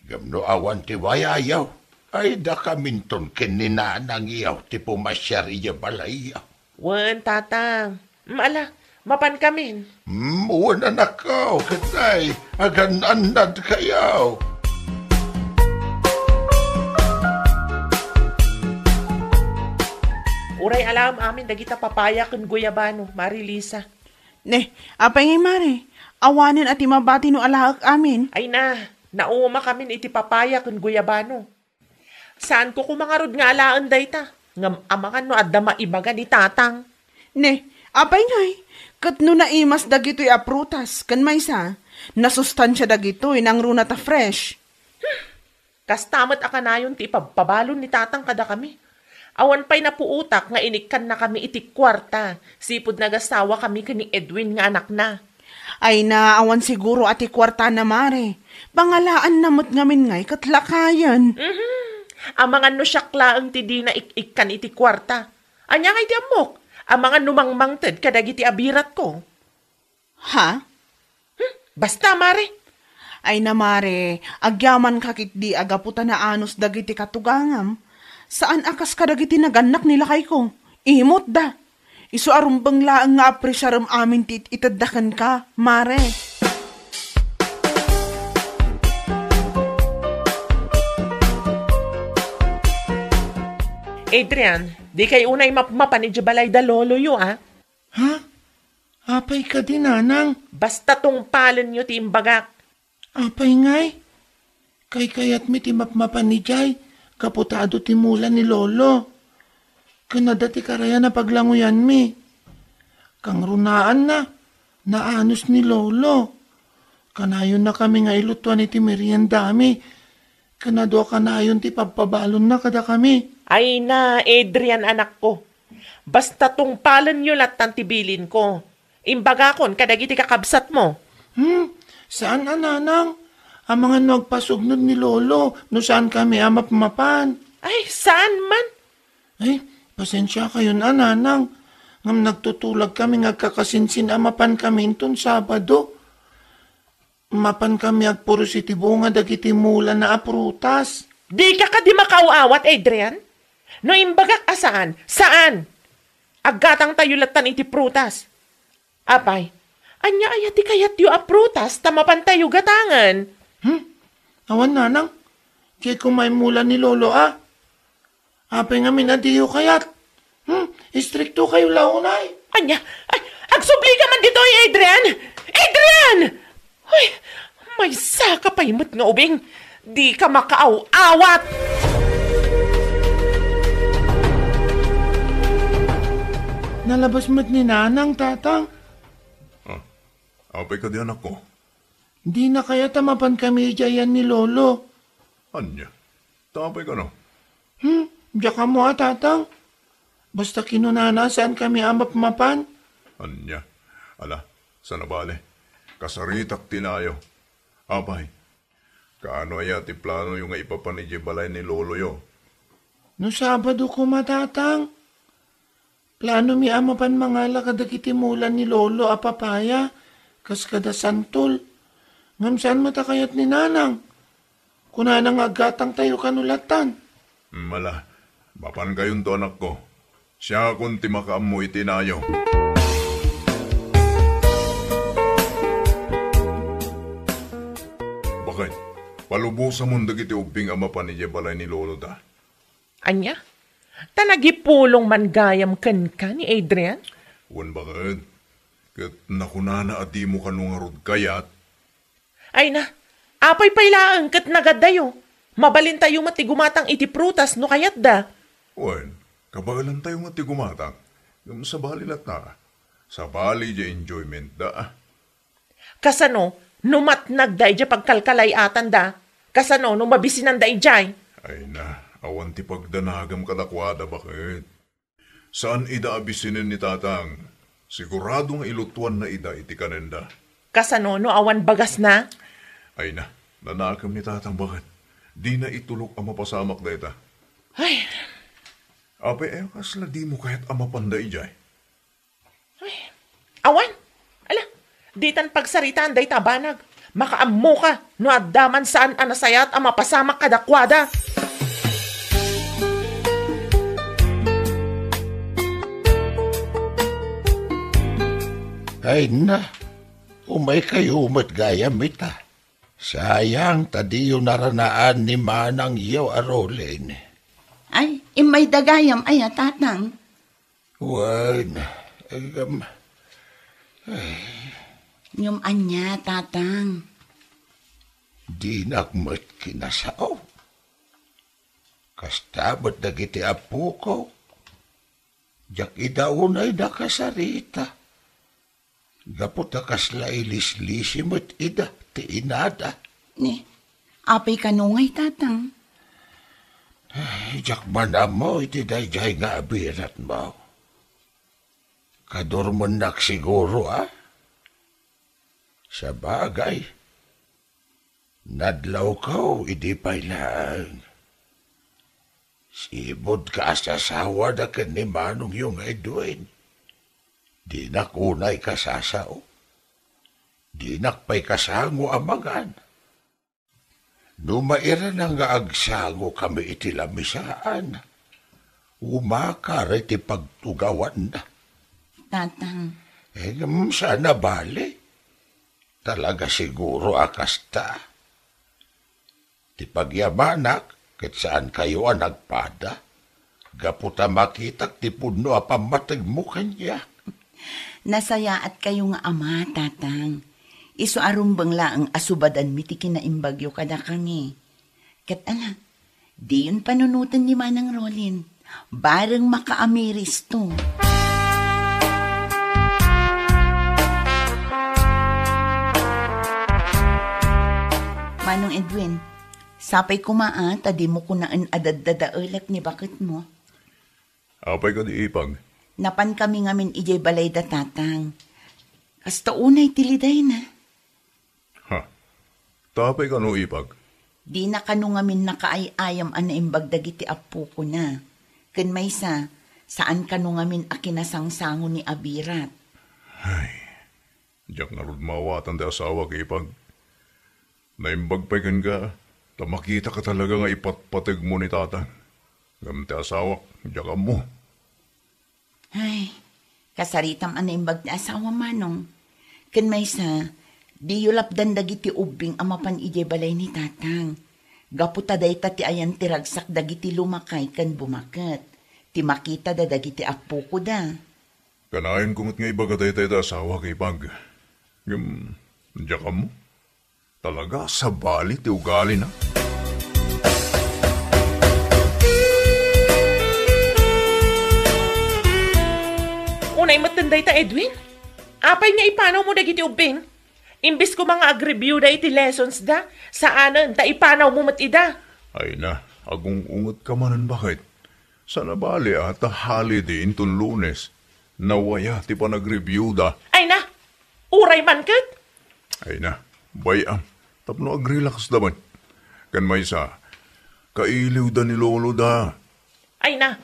Ngem no awan ti wayayo, ay dakaminton ken ni nanangyo ti pumasyar idiay balayyo. Wen, Tatang. Mm, ala, mapankamin. Mm, wen, anakko, ketdi, agan-annadkayo. Uray alaem amin dagita papaya ken guyabano, Marilisa. Ne, apay ngay, Mare? Awanen a ti mabati no alaek amin? Ay na, naumakamin iti papaya ken guyabano. Saanko koma ngarud nga alaen dayta, ngem amangan no adda maibaga ni Tatang. Ne, apay ngay? Ket no naimas dagitoy a prutas ken maysa, nasustansia dagitoy nangruna ta fresh. Kasta met a kanayon ti ipabpabalon ni Tatang kadakami. Awan pay napuotak nga inikkannakami iti kuarta, sipud nagasawakami ken ni Edwin nga anakna. Ay na, awan siguro a ti kuartana, Mare. Pangalaanna met ngamin ngay ket lakayen. Mhm. Amangan no siak laeng ti dina ik-ikkan iti kuarta. Ania ngay ti ammok? Amangan no mangmangted kadagiti abiratko. Ha? Hmm, basta, Mare. Ay na, Mare, agyamanka ketdi a gapu ta naanus dagiti katugangam. Saan a kas kadagiti nagannak ni lakayko. Imotda. Isu a rumbeng laeng nga apresiarem amin ti it-, itedda kenka, Mare. Adrian, dikay unay mapmapan idiay balay da loloyo, a? Ha? Apay kadi, nanang? Basta tungpalenyo ti imbagak. Apay ngay? Kaykayatmi ti mapmapan idiay gapu ta adu ti mula ni Lolo. Ken adda ti karayan a paglanguyanmi. Kangrunaanna, naanus ni Lolo. Kanayonnakami nga ilutuan iti meriendami. Ken adu a kanayon ti pabpabalonna kadakami. Ay na, Adrian, anakko. Basta tungpalenyo lattan ti bilinko. Imbagakon kadagiti kakabsatmo. Hmm, saan a, nanang? Amangan no agpasugnod ni Lolo no saankami a mapmapan. Ay, saan man? Ay, pasensiakayon a, nanang. Ngem nagtutulagkami nga agkakasinsin a mapankami inton Sabado. Mapankami agpuros iti bunga dagiti mulana a prutas. Dika kadi makaaw-awat, Adrian? No imbagak a saan, saan! Aggatangtayo lattan iti prutas. Apay, ania aya ti kayatyo a prutas ta mapantayo gatangen? Hmm? Awan, nanang. Di ko maimulan ni Lolo, a? Apay ngamin a diyo kayat? Hmm? Istrikto kayo la unay. Ania? Ay, agsubli ka man ditoy, Adrian! Adrian! Ay, maysa ka pay met nga ubing. Di ka makaaw-awat! Nalabas met ni Nanang, Tatang. Ah, apay kadi, anakko? Di na kayat a mapan kami idiay ni Lolo. Ania? Tapay kano? Hmm, diak ammo a, Tatang. Basta kinunana, saan kami a mapmapan. Ania? Ala, saan a bali. Kasaritak ti nayo. Apay, kaano aya ti planoyo nga ipapan idiay balay ni Loloyo? No Sabado koma, Tatang. Planomi a mapan mangala kadagiti mulan ni Lolo a papaya, kas kada santol. Ngem saan met a kayat ni Nanang. Kunana nga aggatangtayo kano latan. Mala, mapankayonto, anakko. Siakon ti makaammo iti nayo. Baket, palubosamon dagiti ubbing a mapan idiay balay ni Lolo da. Ania? Ta nagipulong man gayam kenka ni Adrian? Wen, baket. Ket nakunana a dimo kano ngarud kayat. Ay na, apay pay laeng ket nagaddayo? Mabalintayo met ti gumatang iti prutas no kayatda. Wen, kabaelantayo met ti gumatang. Ngem sabali latta. Sabali diay enjoyment da. Kasano no matnagda idiay pagkalkalay-atanda? Kasano no mabisinanda idiay? Ay na, awan ti pagdanagam kadakuada, baket. Saan ida a bisinen ni Tatang. Sigurado nga ilutuanna ida iti kanenda. Kasano no awan bagasna? Ay na, nanakem ni Tatang, baket. Dina itulok a mapasamak dayta. Ay. Apay, aya kasla dimo kayat a mapanda idiay? Ay, awan. Ala, ditan pagsaritaan dayta a banag. Makaammoka no adda man saan a nasayaat a mapasamak kadakuada. Ay na, umaykayo met gayam ita. Sayang ta diyo naranaan ni manangyo a Rolin. Ay, immayda gayam aya, Tatang? Wen, agam-, Ngem ania, Tatang? Dinak met kinasao. Kasta met dagiti appoko. Diak ida unay nakasarita. Gapu ta kasla ilislisi met ida ti inada. Ni, apay kano ngay, Tatang? Ay, diak man ammo iti daydiay nga abiratmo. Kadurmennak siguro, a? Sabagay, nadlawko idi pay laeng. Sibudka a sasawada ken ni manongyo nga Edwin. Dinak unay kasasao. Dinak pay kasango a mangan. No mairana nga agsangokami iti lamisaan, umakar iti pagtugawanna. Tatang. Eh, ngem saan a bali. Talaga siguro a kasta. Ti pagyamanak, ket saankayo a nagpada, gapu ta makitak ti pudno a pammategmo kaniak. Nasayaatkayo nga ama, Tatang. Isu a rumbeng laeng a subadanmi ti kinaimbagyo kadakami. Ket ala, diyon panunoten ni Manang Rolin. Bareng makaamiristo. Manong Edwin, sapay koma a ta dimo kunaen a daddadaelek ni baketmo. Apay kadi, Ipag? Napankami ngamin idiay balayda, Tatang. Kasta unay ti lidayna. Ha? Tapay kano, Ipag? Dina kano ngamin nakaay-ayam a naimbag dagiti appokona. Ken maysa, saan kano ngamin a kinasangsango ni Abirat. Ay, diak ngarud maawatan ti asawak, Ipag. Naimbag pay kenka, ta makitaka talaga nga ipatpategmo ni Tatang. Ngem ti asawak, diak ammo. Ay, kasaritam a naimbag ti asawam, Manong. Ken maysa, diyo lapdan dagiti ubbing a mapan idiay balay ni Tatang. Gapu ta dayta ti ayan ti ragsak dagiti lumakay ken bumaket, ti makitada dagiti appokoda. Kanayon ko met nga ibaga dayta iti asawak, ipag. Ngem, diak ammo. Talaga, sabali ti ugalina. Unay metten dayta, Edwin. Apay nga ipanawmo dagiti ubbing? Imbes koma nga agreview da iti lessons da, saanen ta ipanawmo met ida. Ay na, agung-ungetka manen, baket. Saan a bali a ta halidi inton Lunes, nawaya ti panagreview da. Ay na, uray man ket. Ay na, bay-am, tapno agrelax da met. Ken maysa, kailiw da ni lolo da. Ay na,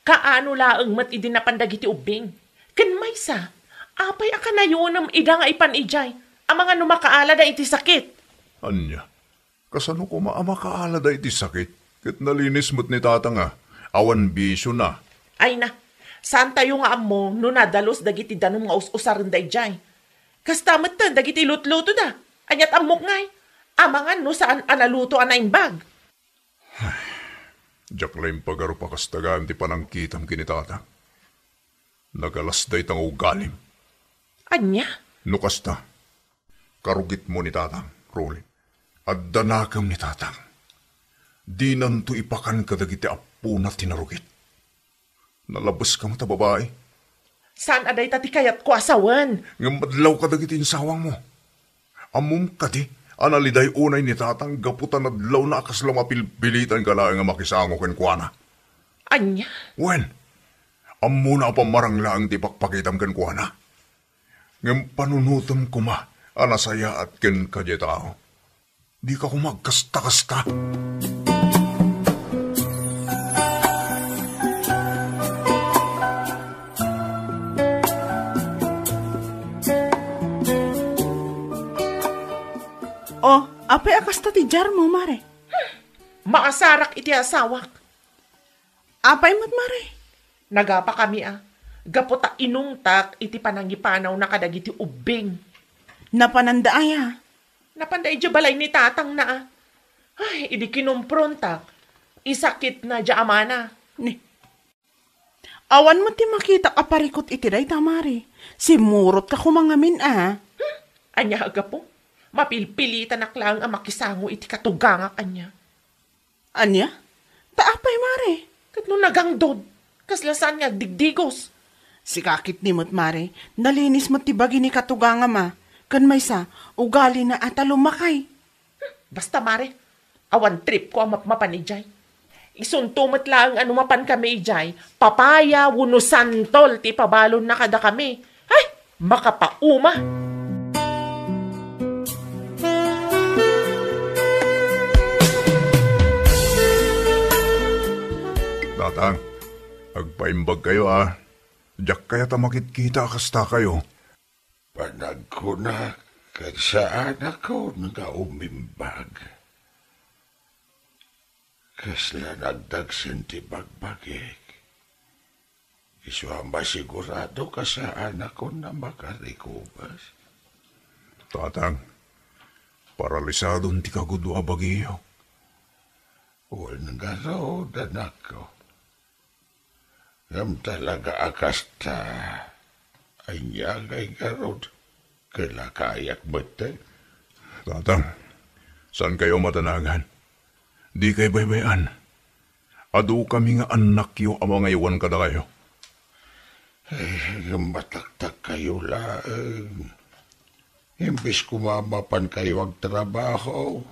kaano laeng met idi napan dagiti ubbing. Ken maysa, apay a kanayonem ida nga ipan idiay, amangan no makaalada iti sakit? Ania? Kasano koma a makaalada iti sakit? Ket nalinis met ni tatang a, awan bisiona. Ay na, saantayo nga ammo no nadalus dagiti danum nga us-usarenda idiay. Kasta metten dagiti lutlutoda. Aniat ammok ngay? Amangan no saan a naluto a naimbag. Diak la impagarup a kasta gayam ti panangkitam ken ni tatang. Nagalas dayta nga ugalim. Ania? No kasta, karugitmo ni tatang, Rolly. Adda nakem ni tatang. Dinanto ipakan kadagiti appona ti narugit. Nalabeska met a babai. Saan a dayta ti kayatko a sawen. Ngem madlaw kadagiti insawangmo. Ammom kadi a naliday unay ni tatang gapu ta nadlawna a kasla mapilpilitanka laeng a makisango kenkuana? Ania? Wen, ammona a pammarang laeng ti ipakpakitam kenkuana. Ngem panunotem koma a nasayaat kenka diay tao. Dika koma agkasta-kasta. Oh, apay a kasta ti diarmo, Mare? Maasarak iti asawak. Apay met, Mare? Nagapakami a, gapu ta inungtak iti panangipanawna kadagiti ubbing. Napananda aya? Napanda idiay balay ni tatangna a. Ay, idi kinumprontak, isakitna diay amana. Ni, awan met ti makitak a parikut iti dayta, Mare. Simmurotka koma ngamin a. Hmm? Ania a gapu? Mapilpilitanak laeng a makisango iti katugangak, ania? Ania? Ta apay, Mare? Ket no nagangdod, kasla saan nga agdigdigos? Sika ketdi met, Mare, nalinis met ti bagi ni katugangam a. Ken maysa, ugalina a ta lumakay. Hmm, basta, Mare, awan tripko a mapmapan idiay. Isunto met laeng a no mapankami idiay, papaya wenno santol ti ipabalonna kadakami. Ay, makapauma! Tatang, agpaimbagkayo a. Diak kayat a makitkita a kastakayo. Panagkunak ket saanakon nga umimbag. Kasla nagdagsen ti bagbagik. Isu a masigurado a saanakon a makarikubas. Tatang, paralisadon ti kagudua a bagiyok. Wen ngarud, anakko. Ngem talaga a kasta. Ania ngay ngarud? Kalakayak metten. Tatang, saankayo a madanagan. Dikay baybay-an. Adukami nga annakyo a mangaywan kadakayo. Ay, ngem mataktakkayo laeng. Imbes koma mapankayo agtrabaho,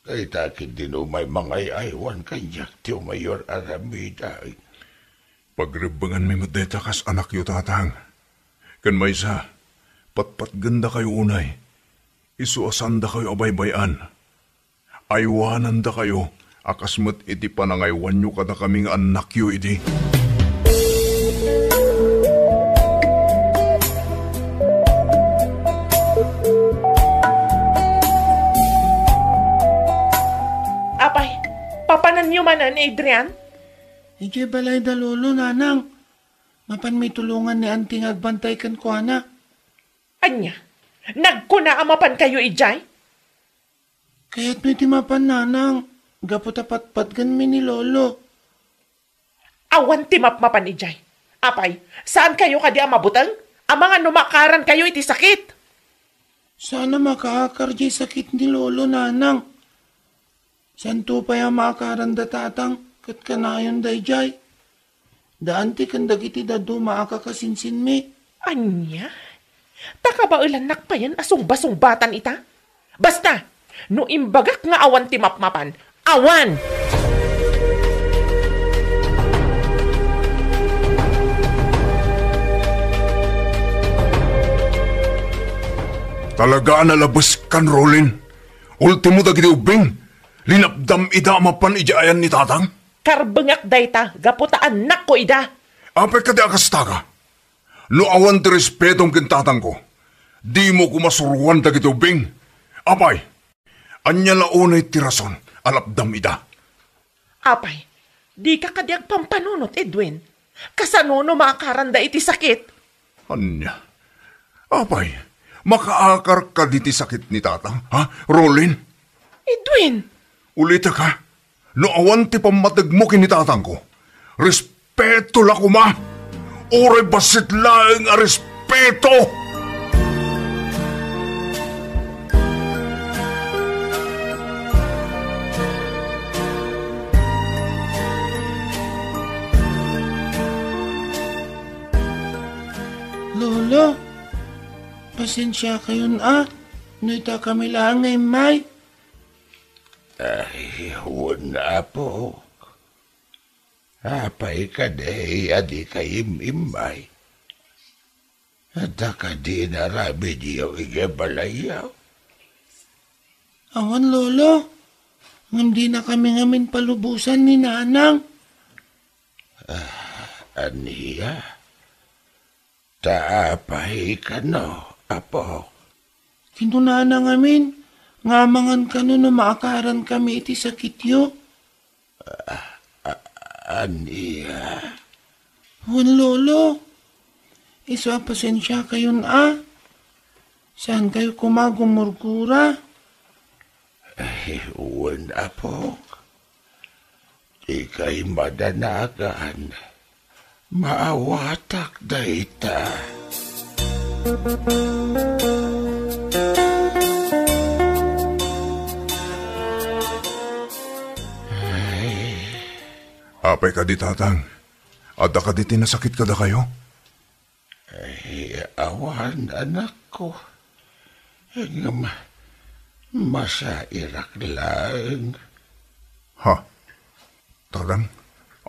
dayta ketdi no umay mangay-aywan kaniak ti umayo aramiden. Pagrebbenganmi met dayta kas anakyo, Tatang. Ken maysa, patpatgendakayo unay. Isu a saandakayo a baybay-an. Aywanandakayo a kas met iti panangaywanyo kadakami nga annakyo idi. Apay, papananyo manen ni Adrian? Idiay balay da lolo, nanang. Mapanmi tulongan ni anti nga agbantay kenkuana. Ania? Nagkuna a mapankayo idiay? Kayatmi ti mapan, nanang, gapu ta patpatgenmi ni lolo. Awan ti mapmapan idiay. Apay, saankayo kadi a mabuteng? Amangan no maakarankayo iti sakit. Saan a makaakar diay sakit ni lolo, nanang. Saanto pay a maakaranda tatang ket kanayon daydiay. Daan ti ken dagiti dadduma a kakasinsinmi. Ania? Ta kabaelannak payen a sungbasungbatan ita? Basta, no imbagak nga awan ti mapmapan, awan! Talaga a nalabeskan, Rolin. Ultimo dagiti ubbing, linapdam ida a mapan idiay ayan ni tatang? Karbengak dayta gapu ta annakko ida. Apay kadi a kasta ka? No awan ti respetom ken tatangko, dimo koma suroan dagiti ubbing. Apay, ania la unay ti rason a lapdam ida? Apay, dika kadi agpampanunot, Edwin? Kasano no maakaranda iti sakit? Ania? Apay, makaakar kadi ti sakit ni tata, ha, Rolin? Edwin! Ulitek, ha? No awan ti pammategmo ken ni tatangko, respeto la koma! Uray bassit laeng a respeto! Lolo, pasensiakayon a, no ita kami laeng nga immay. Ay, wen, apok. Apay kadi a dika im-immay? Adda kadi inaramidyo idiay balayyo? Awan, Lolo. Ngem dina kami ngamin palubosan ni Nanang. Ah, ania? Ta apay kano, apok? Kinunana ngamin nga amangan kano no maakaran kami iti sakityo. A-, a-, ania? Wen, Lolo. Isu a pasensiakayon a. Saankayo koma gumurgura? Ay, wen, apok. Dikay madanagan. Maawatak dayta. Ay. Apay kadi, Tatang? Adda kadi ti nasakit kadakayo? Ay, awan, anakko. Ngem, masairak laeng. Ha? Tatang,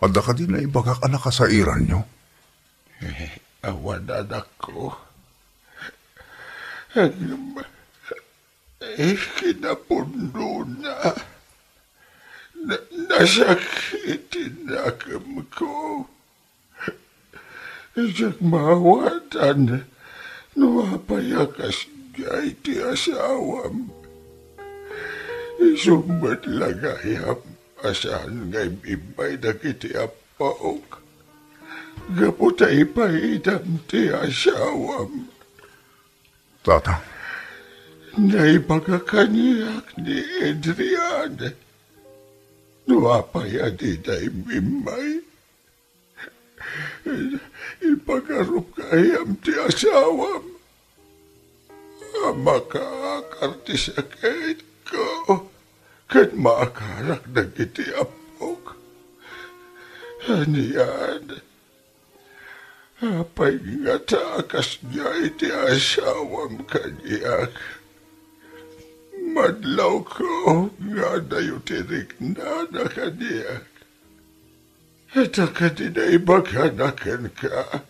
adda kadi naibagak a nakasairanyo? Eh, awan, anakko. Ngem, eh, kinapudnona, na-, nasakit ti nakemko. Diak maawatan no apay a kasdiay ti asawam. Isu met la gayam a saan nga im-immay dagiti appaok gapu ta ipaidam ti asawam. Tata. Naibaga kaniak ni Adrian no apay a dida im-immay. Ipagarup gayam ti asawam a makaakar ti sakitko ket maakarak dagiti appok. Anian, apay ngata a kasdiay ti asawam kaniak? Madlawko nga adayo ti riknana kaniak. Ita kadi naibagana kenka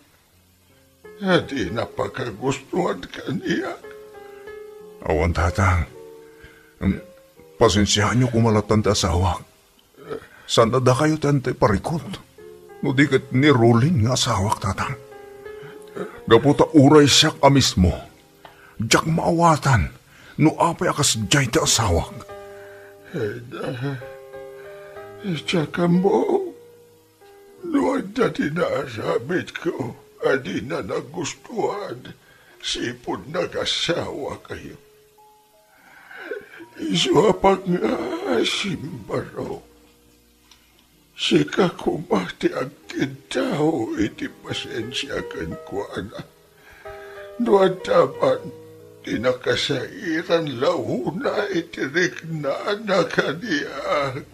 a dina pakagustuan kaniak? Awan, Tatang. Em, pasensiaanyo koma latta ti asawak. Saan a dakayo ti anta iparikut, no di ket ni Rolin nga asawak, Tatang. Gapu ta uray siak a mismo, diak maawatan no apay a kasdiay ti asawak. Ida, diak ammo no adda ti naaramidko a dina nagustuan sipud nagasawakayo. Isu a pagngaasim, Barok. Sika koma ti agkiddao iti pasensia kenkuana. No adda man ti nakasairan launa iti riknana kaniak.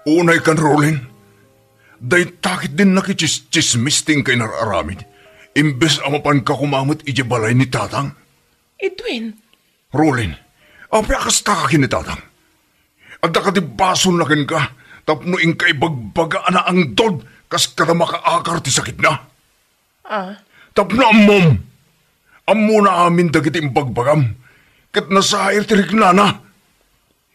Unay kan, Rolin, dayta ketdin nakitsismis ti inkay nar-aramid, imbes a mapanka koma met idiay balay ni Tatang. Edwin. Rolin, apay a kasta ka ken ni Tatang? Adda kadi basolna kenka tapno inka ibagbaga a naangdod kas kada makaakar ti sakitna? Ah? Tapno ammom, ammona amin dagiti imbagbagam, ket nasair ti riknana.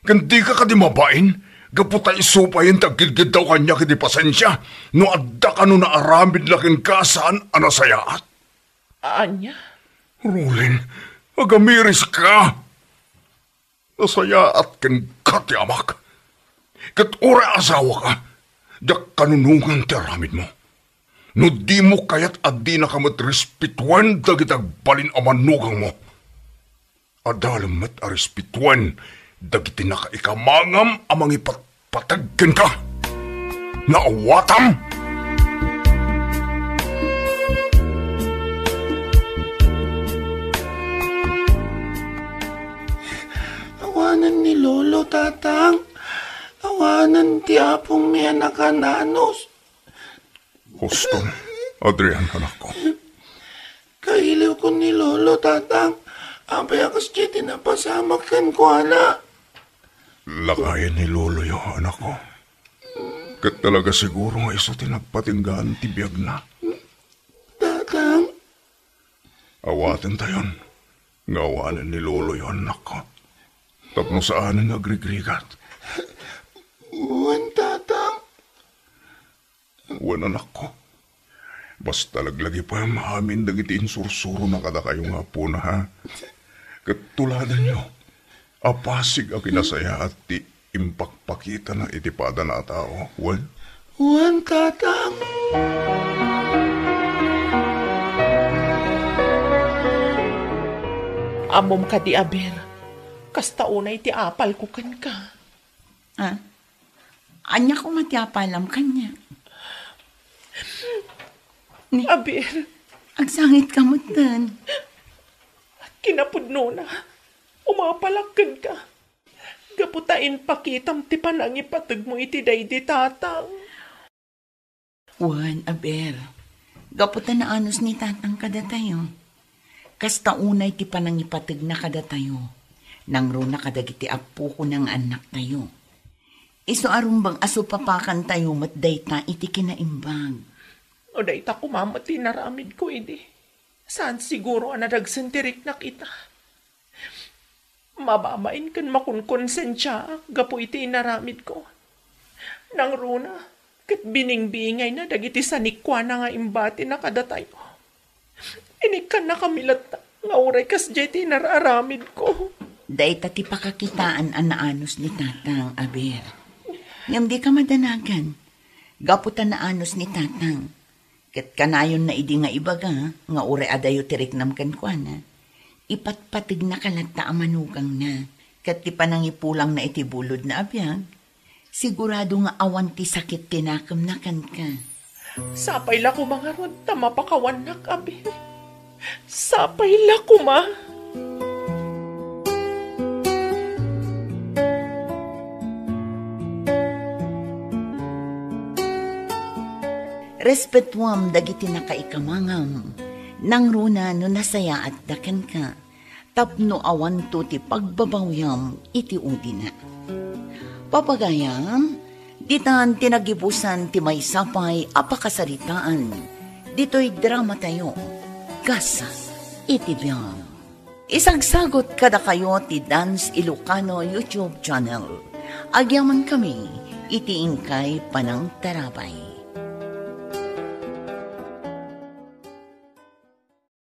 Ken dika kadi mabain, gapu ta isu payen ti agkidkiddaw kaniak iti pasensia, no adda kano naaramidna kenka a saan a nasayaat? Ania? Rolin, agamiriska! Nasayaat kenka ti amak. Ket uray asawaka, diak kanunongan ti aramidmo. No dimo kayat a dinaka met respetuen dagiti agbalin a manugangmo, adalem met a respetuen dagiti nakaikamangam a mangipatpateg kenka. Naawatam? Awanen ni Lolo, Tatang. Awanen ti apongmi a nakan-anus. Huston, Adrian, anakko. Kailiwko ni Lolo, Tatang. Apay a kasdiay ti napasamak kenkuana? Lakayen ni Loloyo, anakko. Ket talaga siguro nga isu ti nagpatinggaan ti biagna. Tatang. Awatentayon nga awanen ni Loloyo, anakko. Tapno saanen nga agrigrigat. Wen, Tatang. Wen, anakko. Basta laglagipem amin dagiti insursurona kadakayo nga apona, ha? Ket tuladanyo a pasig a kinasayaat ti impakpakitana iti padana a tao. Wen? Wen, Tatang. Ammom kadi, Aber, kasta unay ti apalko kenka. Ah? Ania koma ti apalam kaniak? Ni, Aber. Agsangitka metten. Kinapudnona, umapalak kenka. Gapu ta impakitam ti panangipategmo iti daydi Tatang. Wen, Aber, gapu ta naanus ni Tatang kadatayo. Kasta unay ti panangipategna kadatayo, nangruna kadagiti appokona nga annaktayo. Isu a rumbeng a supapakantayo met dayta iti kinaimbag. No dayta koma met ti inaramidko idi, saan siguro a nadagsen ti riknak ita. Mababain ken makonkonsensiaak gapu iti inaramidko. Nangruna ket biningbingayna dagiti sanikuana nga imbatina kadatayo. Inikkannakami latta nga uray kasdiay ti inar-aramidko. Dayta ti pakakitaan a naanus ni Tatang, Aber. Ngem dika madanagan, gapu ta naanus ni Tatang. Ket kanayonna idi nga ibaga nga uray adayo ti riknam kenkuana, ipatpategnaka latta a manugangna, ket ti panangipulangna iti bulodna a biag, sigurado nga awan ti sakit ti nakemna kenka. Sapay la koma ngarud ta mapakawannak, Aber. Sapay la koma. Respetuam dagiti nakaikamangam, nangruna no nasayaatda kenka, tapno awanto ti pagbabawyam iti udina. Papagayam, ditan ti nagibusan ti maysa pay a pakasaritaan ditoy dramatayo, Kas iti Biag. Isagsagut kadakayo ti Dance Ilocano YouTube channel. Agyamankami iti inkay panangtarabay.